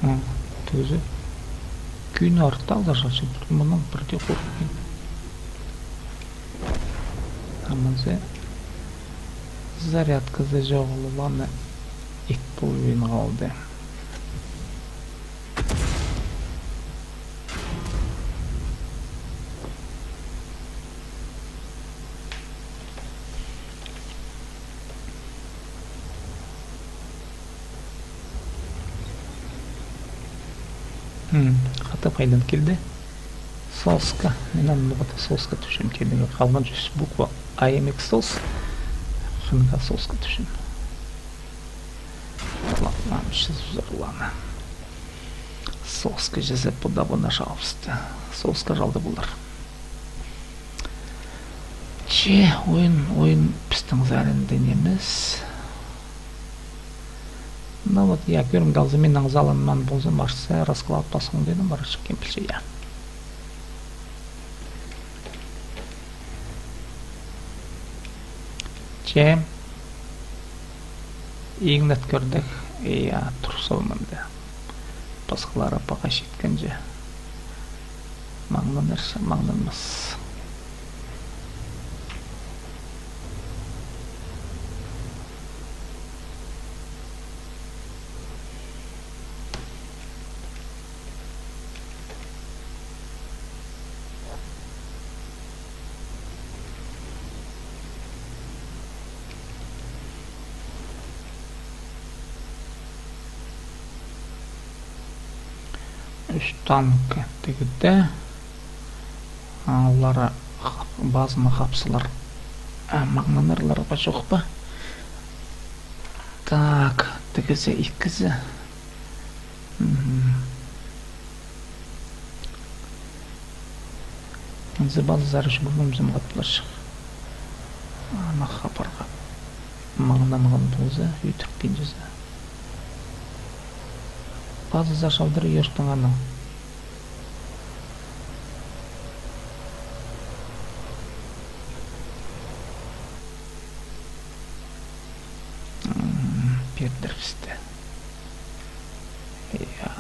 А, тізе. Кӱн арталар, значит, мының пірдее хорыхпин. А мынзы зарядказы чоғыл, уланы ит полбин халды. М, хатап хайдаң килді. Соска. Мин аны ноға-да соска тіпчем. Тиңнең халған чӱс буква. I M X sos. Хынға соска тіпчем. Ладно, чызып зарлана. Соска чізе пудабына шабысты. Соска чалды полар. Че, ойын, ойын пістің саринда нимес. Ну вот, я, кӧрімге алза, минің залынмаан полза, марса, расклад пасхаң дедім, барачык кем пілче, я. Че. Иң нат кӧрдік, я, турсалмамда. Пасхалары паға читкенҷе. Маңнанарза, маңнанмас. Ӱс танк тігіде. Олар базаны хапсалар. А, маңнанарлар ба, чох па? Так, тігізі, ікізі. Мгм. Анзы базазар чӱгӱргензем хатпасчых. Ана хабарға. Маңнанған полза, ӧтіртпинчезі. Базазар чалдыр йӧртің аның. М, пирдірібісті. Я,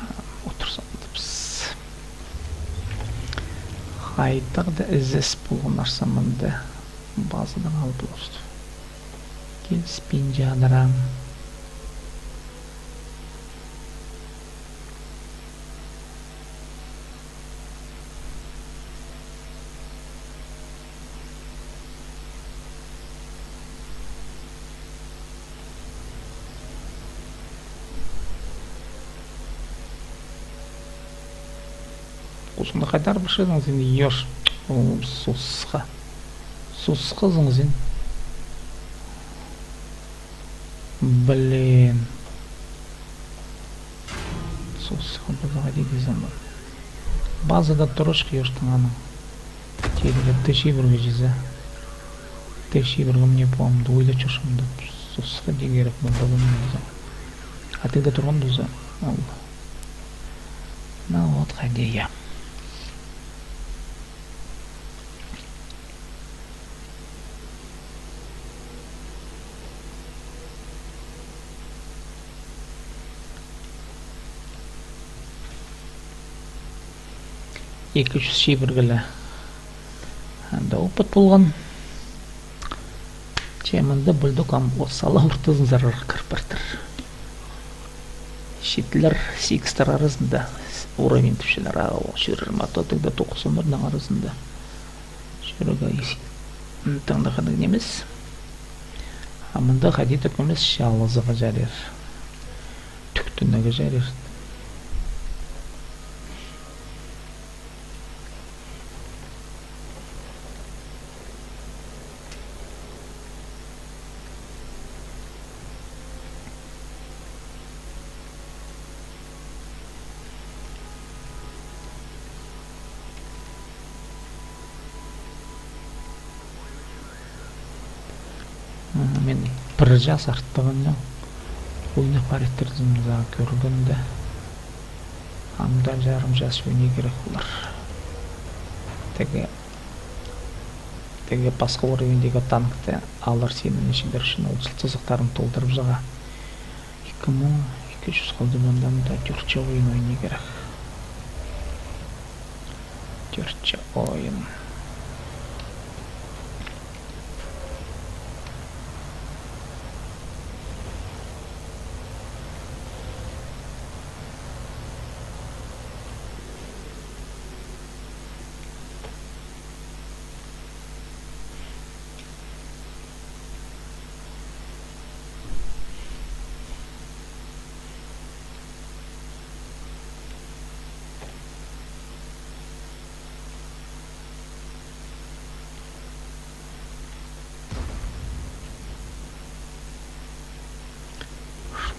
одырзабыс. Хайдағ-да ізес полған арса мында. Базадаң алып полар. Киліспинче адыраң. Хозыңны хайдар пырчадың син, йош, ол сосха. Сосхазың син. Блин. Сосха, базаға дидізем. Базада турачых, йоштың аның. Тиилерге, Т чибірге чізе. Т чибірге міне пуамды ойлап чӧрчем, сосха дее кирек, мында болмайды. А тігде турған полза, ол. Ну вот, хайди, я. Ікі чӱс чибіргіле. Анда опыт полған. Че мында бульдог ам от сала ортызын сарарах кір партыр. Читілер, сигістер аразында уровень тіпчелер, а ол чӧрер ма, то тігде тоғызоннарның аразында. Чӧрерге ис-, м, таңдағаннығ нимес. А мында хайди тіп нимес, чалызарға чарир. Тӱктінерге чарир. Мгм, мин пір час артығынаң ойнап параттырзым за кӧргенде. Ам даа чарым час ойнирға кирек полар. Тігі, тігі пасха уровеньдегі танкты алар синің ічінде ӱчӱн ол сызыхтарын толдырып сыға. Ікі муң ікі чӱс халды, мында, мында тӧртче ойын ойнирға кирек. Тӧртче ойын.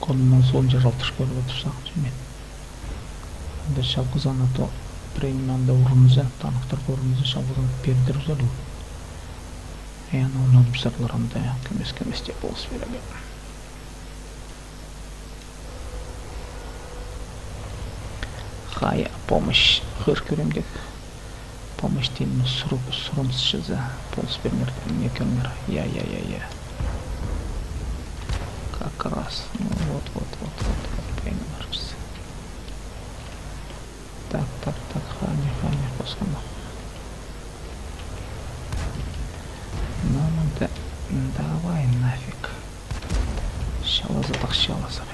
Оннаң соонҷа чалтыр кӧріп одыр сағынчам мин. Анда чалғызын ана то, пірее ниме анда урунза, танктарға урунза, чалғызын пердір узар ол. Я, ну, ну, пісарлар анда кӧмес-кӧмес тее полыс пирерге. Хайа, помощь хығыр кӧрем дее. Помощьтың суру-, сурынчазы, полыс пиріңер, не кӧріңер. Я, я, я, я. Как раз. Ну, вот, вот, вот, вот, вот, пойны парчазы. Так, так, так, хани, хани, пасхана. Ну, мында, давай нафиг. Чалаза тах, чалаза, я.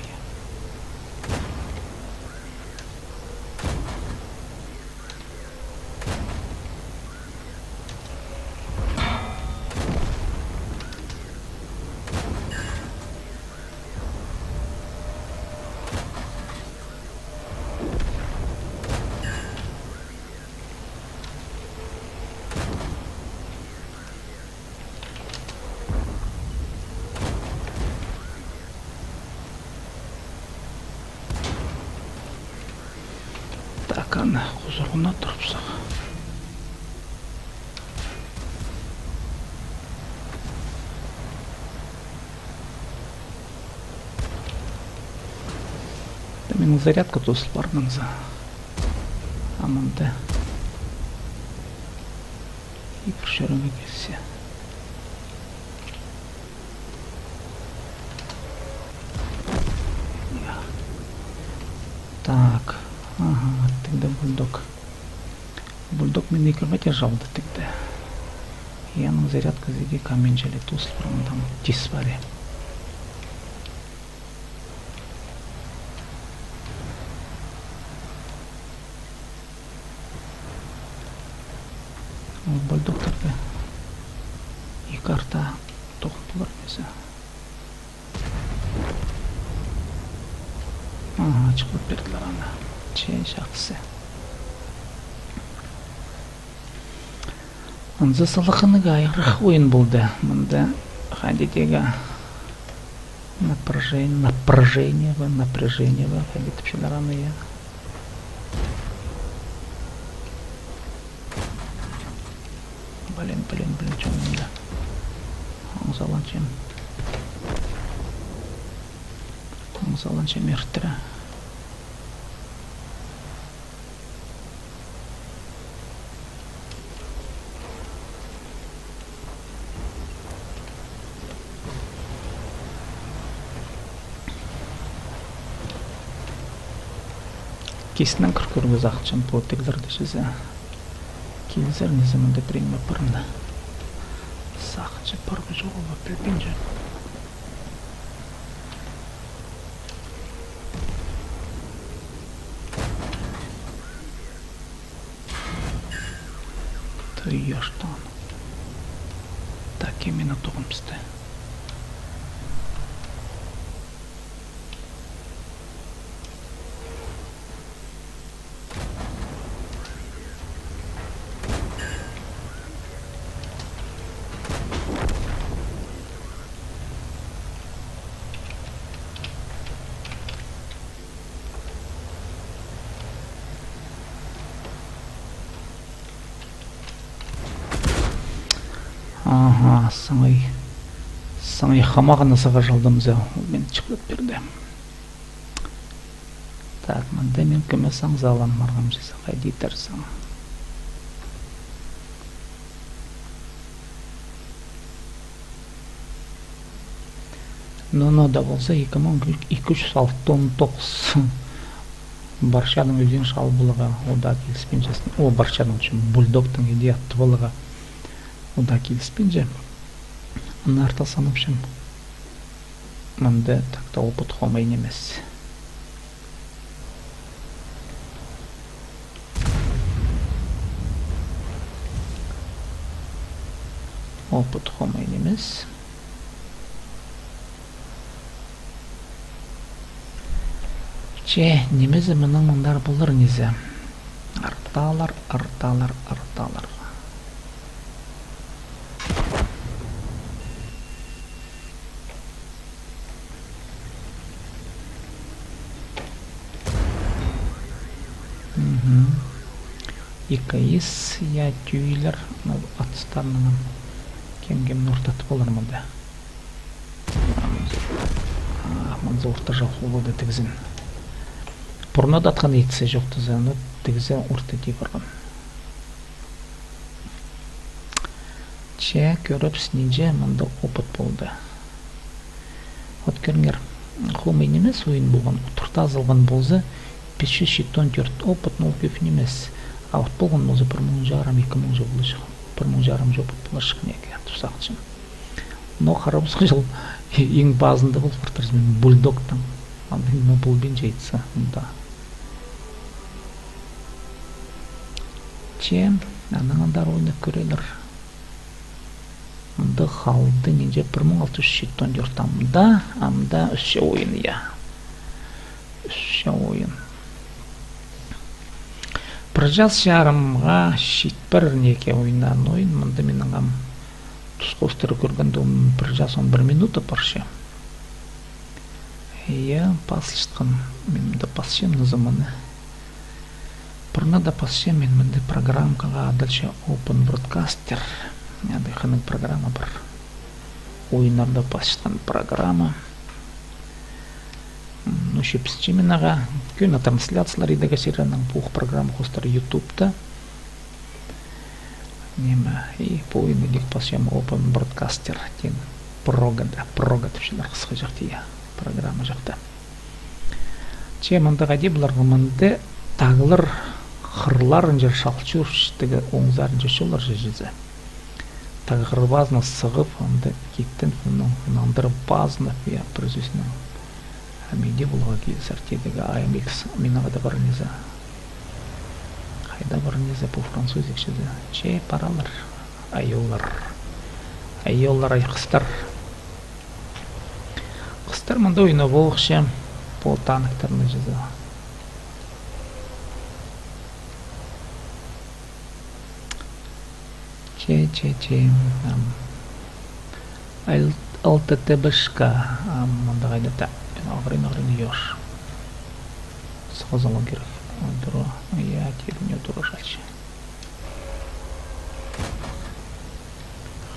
Так, аны хузуруна турыбызах. Минің зарядка тоозыл парған за. А мында. И пір чӧрерге килзе. Так. Ага, тігде бульдог. Бульдог мині ікі хати чалды тігде. Аның зарядказы іди камень чали тус, пыраңдаң тис пари. Ол бульдогтарда ікі арта тоғын полар низе. Ага, чыхпап пирділер аны. Че, чахсы. Анзы салаханнығ айғырах ойын полды. Мында хайди тее напряжение, напряжение ба, напряжение ба, хайди тіпчелер аны, я. Блин, блин, блин, чё мында? Аңзаланчам. Аңзаланчам иртіре. Кистінең кір кӧрерге сағынчам, пу тігдерді чізе. Килзер, низе мында пірее ниме пар ма. Сағынчам, пар ба, чоғыл ба, пілбинчем. Тыйыштан. Так, именно тоғын пісті. Аха, саңай, саңай хамағына сағар чалдым за, ол мин чыхпап пирді. Так, мында мин кӧмес аңзалан парғам чізе, хайди итерзің. Но, но даа полза, ікі муң ікі чӱс алтон тоғыс. Парчаның ӱзін чал поларға удаа киліспинче. О, парчаның чім, бульдогтың іди атты поларға удаа киліспинче. Аны арта санапчам. Мында так-то опыт хомай нимес. Опыт хомай нимес. Че, ниме зе мының мындар полар низе. Арталар, арталар, арталар. М. Икаис, я, тӧӧйлер, ну, атыстарнаң кем-кемні ортатып полар мында. А, мынзы орта чох полды тігізін. Пурнада атхан итсе чох тізе, ну, тігізі орта тип парған. Че, кӧрібіс, нинҷе мында опыт полды. Вот кӧріңер, хомай нимес ойын полған, одыртазылған полза, пис чӱс читон тӧрт опыт, ну, ол кӧп нимес. А вот полған полза, пір муң чарым, ікі муң чох поларҷых, пір муң чарым чох опыт поларҷых неке, тіп сағынчам. Но харабыс, ол иң пазында пол партырзым, бульдогтаң. Андағ ниме полбинча итсе, мында. Че, анаң андар ойнап кӧрелер. Мында халды нинҷе, пір муң алты чӱс читон тӧрт амда, амда ӱс ча ойын, я. Ӱс ча ойын. Пір час чарымға читпер неке ойнаан ойын, мында минің ам тус хоостыра кӧрген дом пір час он пір минута парча. Я, пазылчатхан. Мин мында пасчам на заманы. Пурнада пасчам мин мында программаға, адалча Open Broadcaster. Андағ хынығ программа пар. Ойыннарны пасчатхан программа. М, ну, чӧпсінчем мин ағаа. Кӧні трансляциялар идерге сирең, пу программа хоостыра Ютубта. Ниме, и пу ойынны даа пасчам, Open Broadcaster, тиң, прога, да, прога тіпчелер хысхаҷах, тигі программа чахта. Че мында хайди поларға, мында тағлар хырларынҷа чал чӧрче, тігі оңзарынҷа чӧрче чізе. Тағ хыр пазына сығып, анда киттен, ну, нандырып пазына, я, пір сӧснең. Ам иди поларға килісер, тидігі A M X, минің ада пар низе. Хайда пар низе пу француз икшізі? Че паралар. Айоллар. Айоллар, ай, хыстар. Хыстар мында ойнап полча, пу танктарны чізе. Че, че, че, ам. Ал-, Алта Т Б Ш К, ам, мында хайда та, ағырин, ағырин, ёш. Сығызылу керек. Ой, тура, я, тиріне тура чалча.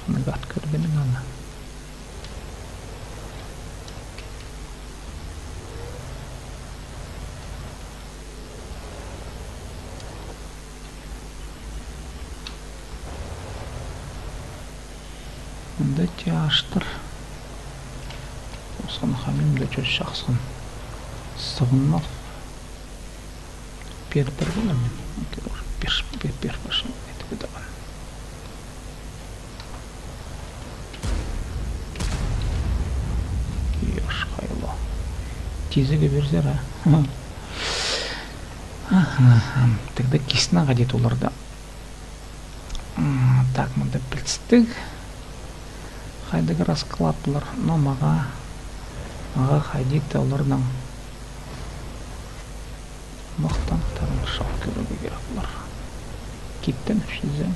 Хынығ ат кӧрбенің аны. Мында тее аштыр. Осхан хамим да чӧс чахсхан. Сығынмах. Пер, пер, пер, пер, пер, пер, пер, пер. Ёш, хайло. Тизігі пирзер, а? Аха, аха. Тігде кисін ағаа дит оларда. М, так, мында пілдістіг. Хайдағ расклад полар. Но мағаа, мағаа хайди-да оларның махтан тарын шал кӧрерге керек полар. Киттен ӱпчізең.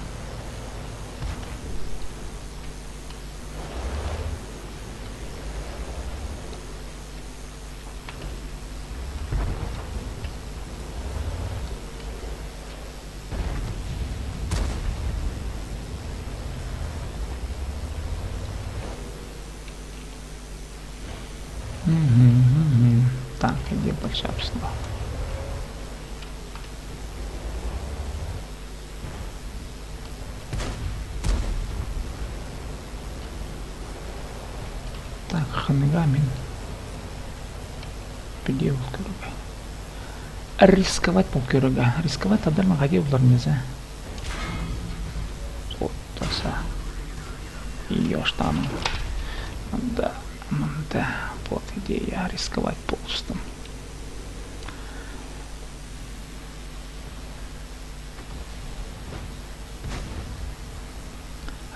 Мгм, мгм. Так, іди пілчебіс. Так, хынығ мин піди ол кӧрерге. Рисковать пол кӧрерге. Рисковать адалар ма, хайди полар низе? Вот, таса. И ёштаның. Мында, мында. Вот идея, рисковать полыстым.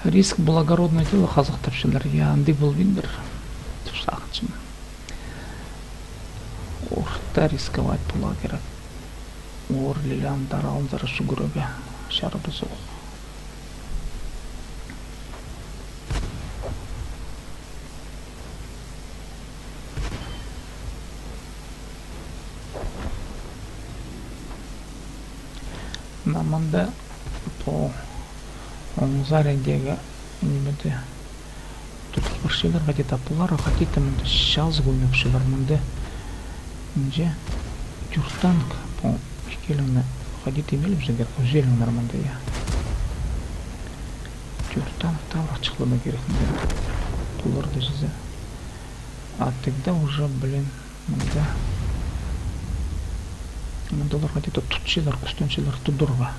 Риск — благородное дело, хазах тіпчелер. Я, андағ полбиндыр тіп сағынчам. Орта рисковать поларға кирек. Ор ле андар алынзар сӱгӱрерге чарабас ох. Мына мында пу оң сариндағы нимеде тудығ парчалар хайди-да, пулар хайди-да мында чазы кӧніп чӧрчелер мында. Нинҷе тӧрт танк, пу ікілеңні хайди-да нимелеп чӧрерге, ӱзеліңнер мында, я. Тӧрт танк таврачыхларны кирек мында. Пуларды чізе. А тогда уже, блин, мында. Мында олар хайди-да тутчалар, кӱстенчелер тударға.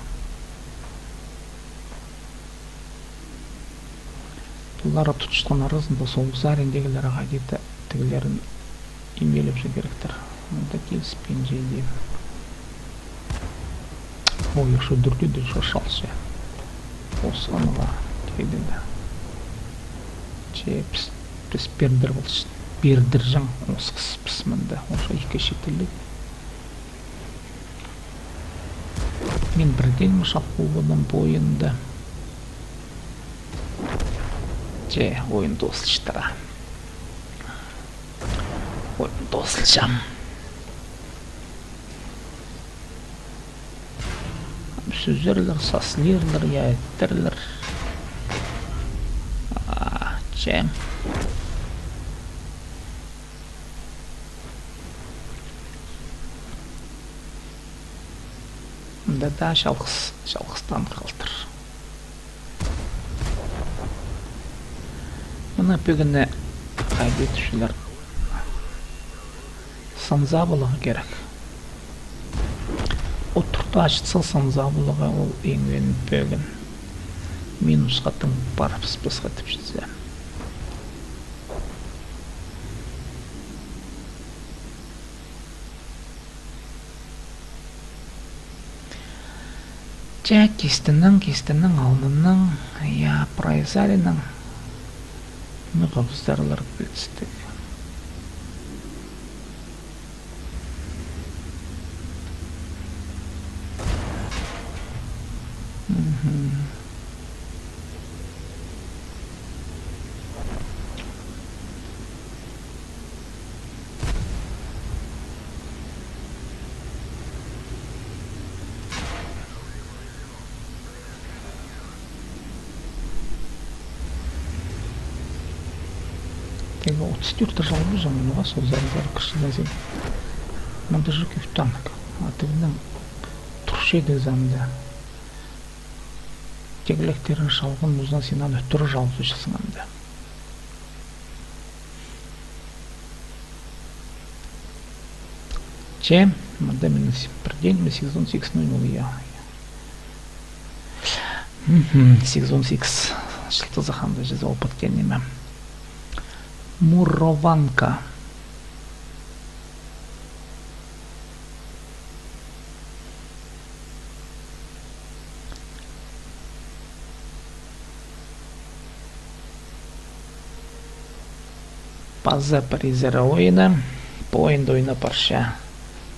Пулар тутчатхан аразында сол сариндағы тігілер хайди-да тігілерін нимелеп чӧрерге киректер. Мында киліспинче дее. Ой, ещё дӱрдӱ дее ещё чалча. Осханға тиді. Че піс, піс пирдір полча, пирдірҷең осхас піс мында. Ошо ікі читірліг. Мин пірдеең ниме чалғам пу ойында. Че, ойын тоозылчатыр. Ойын тоозылча. Сӱзерлер, саслирлер, я, иттірлер. А, че. Мында даа чалғыс, чалғыс танк халтыр. Мына пӧгінні хайди тіпчелер. Сынза поларға кирек. От туртаачытса сынза поларға ол иң пӧгін. Минусха тың парыбыс пасха тіпчезі. Че, кистенең, кистенең, алныннаң, я, прай сариннаң. Мына хабыстарлар пілістіг. Мгм. Тегі отыс тӧрт чалғызым, ну, а сол саринзар кірчезің. Мында же кӧп танк. А тігінің турча дезем де. Тегілек тирін чалған, музан синан ӧттір чалғызым анда. Че, мында мин с-, пірдеең ниме сигізон сигіс ноль ноль, я. Мгм, сигізон сигіс. Чылтызы ханда чізе ол пірдеең ниме. Мурованка. Паза призер ойыны. Пу ойында ойнап парча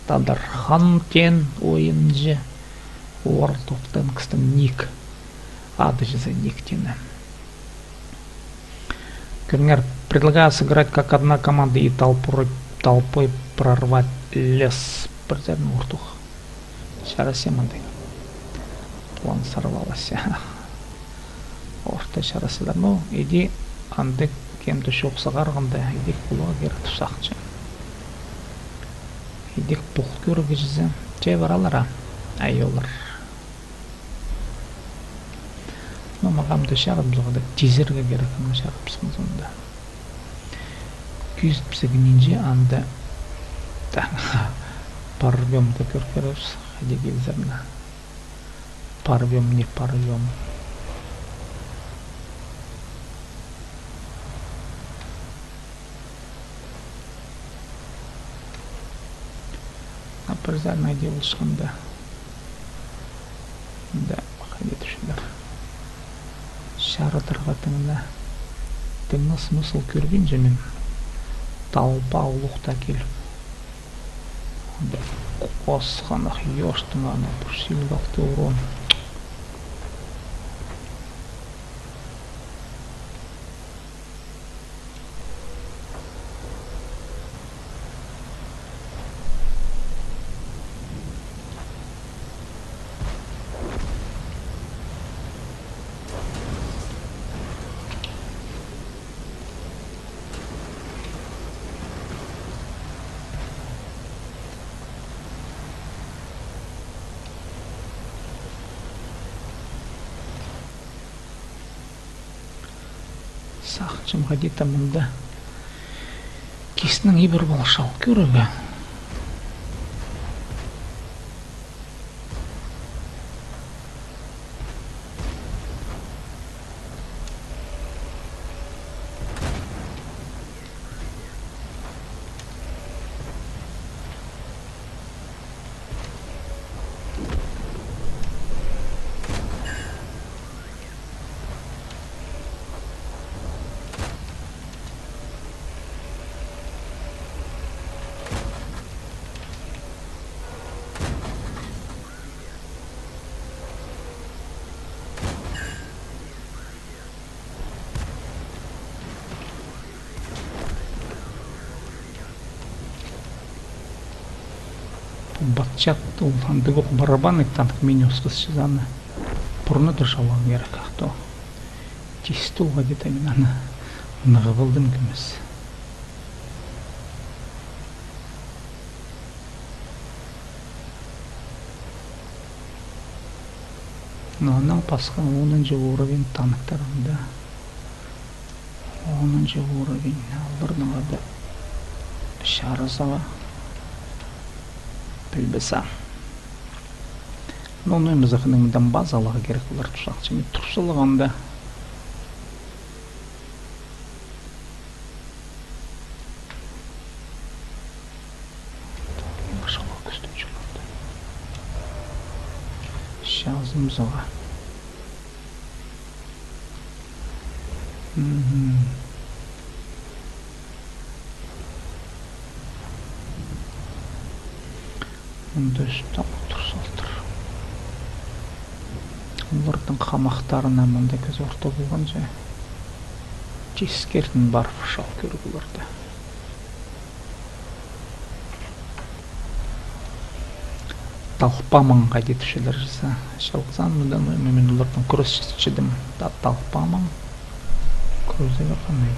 Тадархан теен ойынҷы. World of Tanks-тың ник. Ады чізе ник теені. Кӧріңер, предлагаю сыграть как одна команда и толпой, толпой прорвать лес. Пірдеең ортых. Чарасча мындағ. План сорвалась. Орта чарасчалар. Ну, иди андағ кем-де чох сығарғанда, идӧк поларға кирек тіп сағынчам. Идӧк пол кӧрерге чізе. Че паралар а? Ай, олар. Ну, мағаа даа чарабызарға даа тизерге кирек, ам чарабысхан соонда. Кӧзітпезің нинҷе анда. Так, порвём даа кӧр кӧрербіс, хайди килзер на. Порвём, не порвём. А пір саринаң даа полчатханда. Да, хайди тіпчелер. Чарадарға тың на. Тың на смысл кӧрбинчем мин. Толпа улуғ таа киліп. Да, осханах ёштың аны, пір силіг алты урон. Сағынчам, хайди-да мында кистің ибіре полча ол кӧрігі. Пу батчат, ол андағох барабанный танк, мин осхас чазаны. Пурны даа чаларға кирек, а то тиис толға даа мин аны нығып алдым кӧмес. Но анаң пасха онынҷы уровень танктар анда. Онынҷы уровень. Оларның ады чарызы ба? Пілбес ам. Но, ну, ниме, сағынчам, мыннаң база аларға кирек полар, тусахчы. Мин тур салғам даа. Машалла, кӱстіг чылларды. Чазым саға. Мгм. Мында ӱстӱ тур салтыр. Оларның хамахтарына мында кізі орта полған че. Тискерін парып чал кӧріп оларды. Талпамаң, хайди тіпчелер чізе. Чалғызаан мында, ну, мин олардаң кӱресчедім. Та-, талпамаң. Кӱрезерге мин.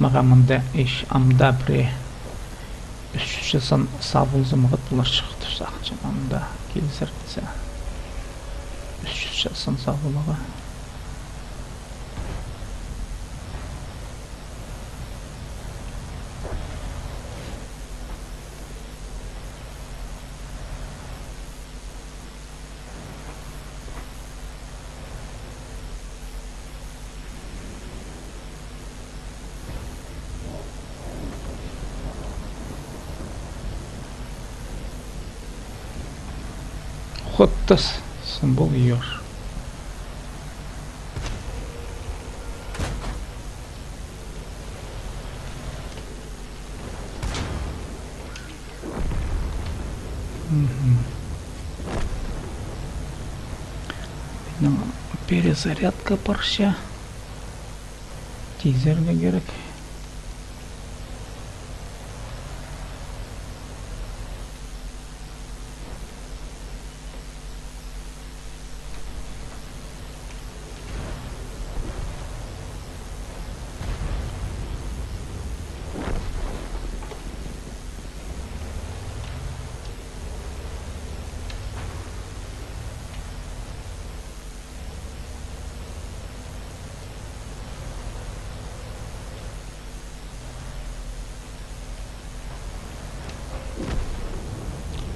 Мағаа мында иш амда пірее ӱс чӱс часан сабылза, мағат поларҷых тіп сағынчам, амда килзер тізе. Ӱс чӱс часан сабыларға. Хоттас символ ёр. Мгм. Минің перезарядка парча. Тизерге кирек.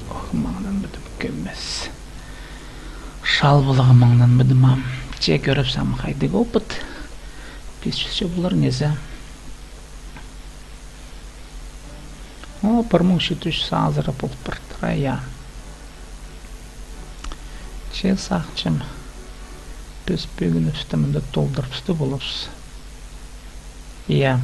Ох, маңнанбадым кӧмес. Шалбылығ маңнанбадым ам. Че кӧріпсем, хайдағ опыт. Пис чӱс че полар ниме. О, пір муң читі чӱс азыра пол партыра, я. Че сағынчам, піс пӧгінібісті мында толдырыбысты поларбыс. Я.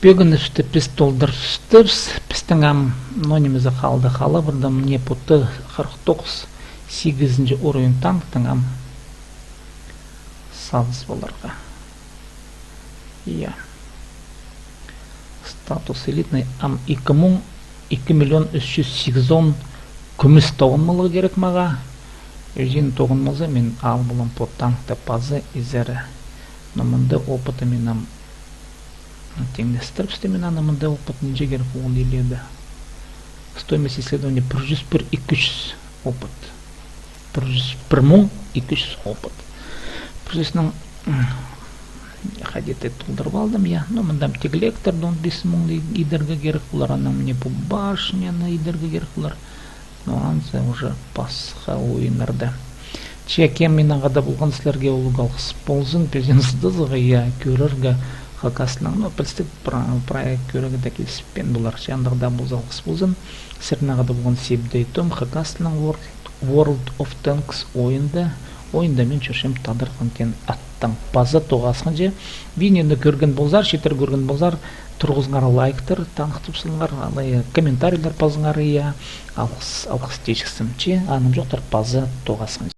Пӧгінібісті піс толдырыбыстыбыс, пістің ам, ну, нимезі халды, хала пірдең, не, пу Т хырых тоғыс, сигізінҷі уровень танктың ам садыс поларға. Я. Статус элитный, ам ікі муң, ікі миллион ӱс чӱс сигізон кӱмӱс тоғынмалығы кирек мағаа. Ӧзін тоғынмаза, мин ал полам пу танкты паза изере. Но мында опыты мин ам теңнестірібісті, мин аны мында опыт нинҷе кирек ол иледе. Стоимость исследования пір чӱс пір, ікі чӱс опыт. Пір чӱс пір муң ікі чӱс опыт. Процессның, м, хайди-да толдырып алдым, я. Ну, мында тігі лектор, он пис муң идерге кирек полар, анаң мына пу башняны идерге кирек полар. Ну, анзы уже пасха ойыннарда. Че кем минең хада полған, сірерге улуғ алғыс ползын, пезен сыдызығы, я, кӧрерге хакас тілінең, ну, пілістіг, прай кӧрерге дее киліспеен полар. Че андағ даа полза, алғыс ползын. Сірернең хада полған Сибдей Том, хакас тілінең World, World of Tanks ойында, ойында мин чӧрчем Тадархан теен аттаң. Паза тоғасханҷа, видеоны кӧрген ползар, читіре кӧрген ползар, турғызыңар лайктар, таныхтап салыңар, алай комментарийлер пазыңар, я, алғыс, алғыс тиҷіксім. Че, анымҷохтар, паза тоғасханҷа.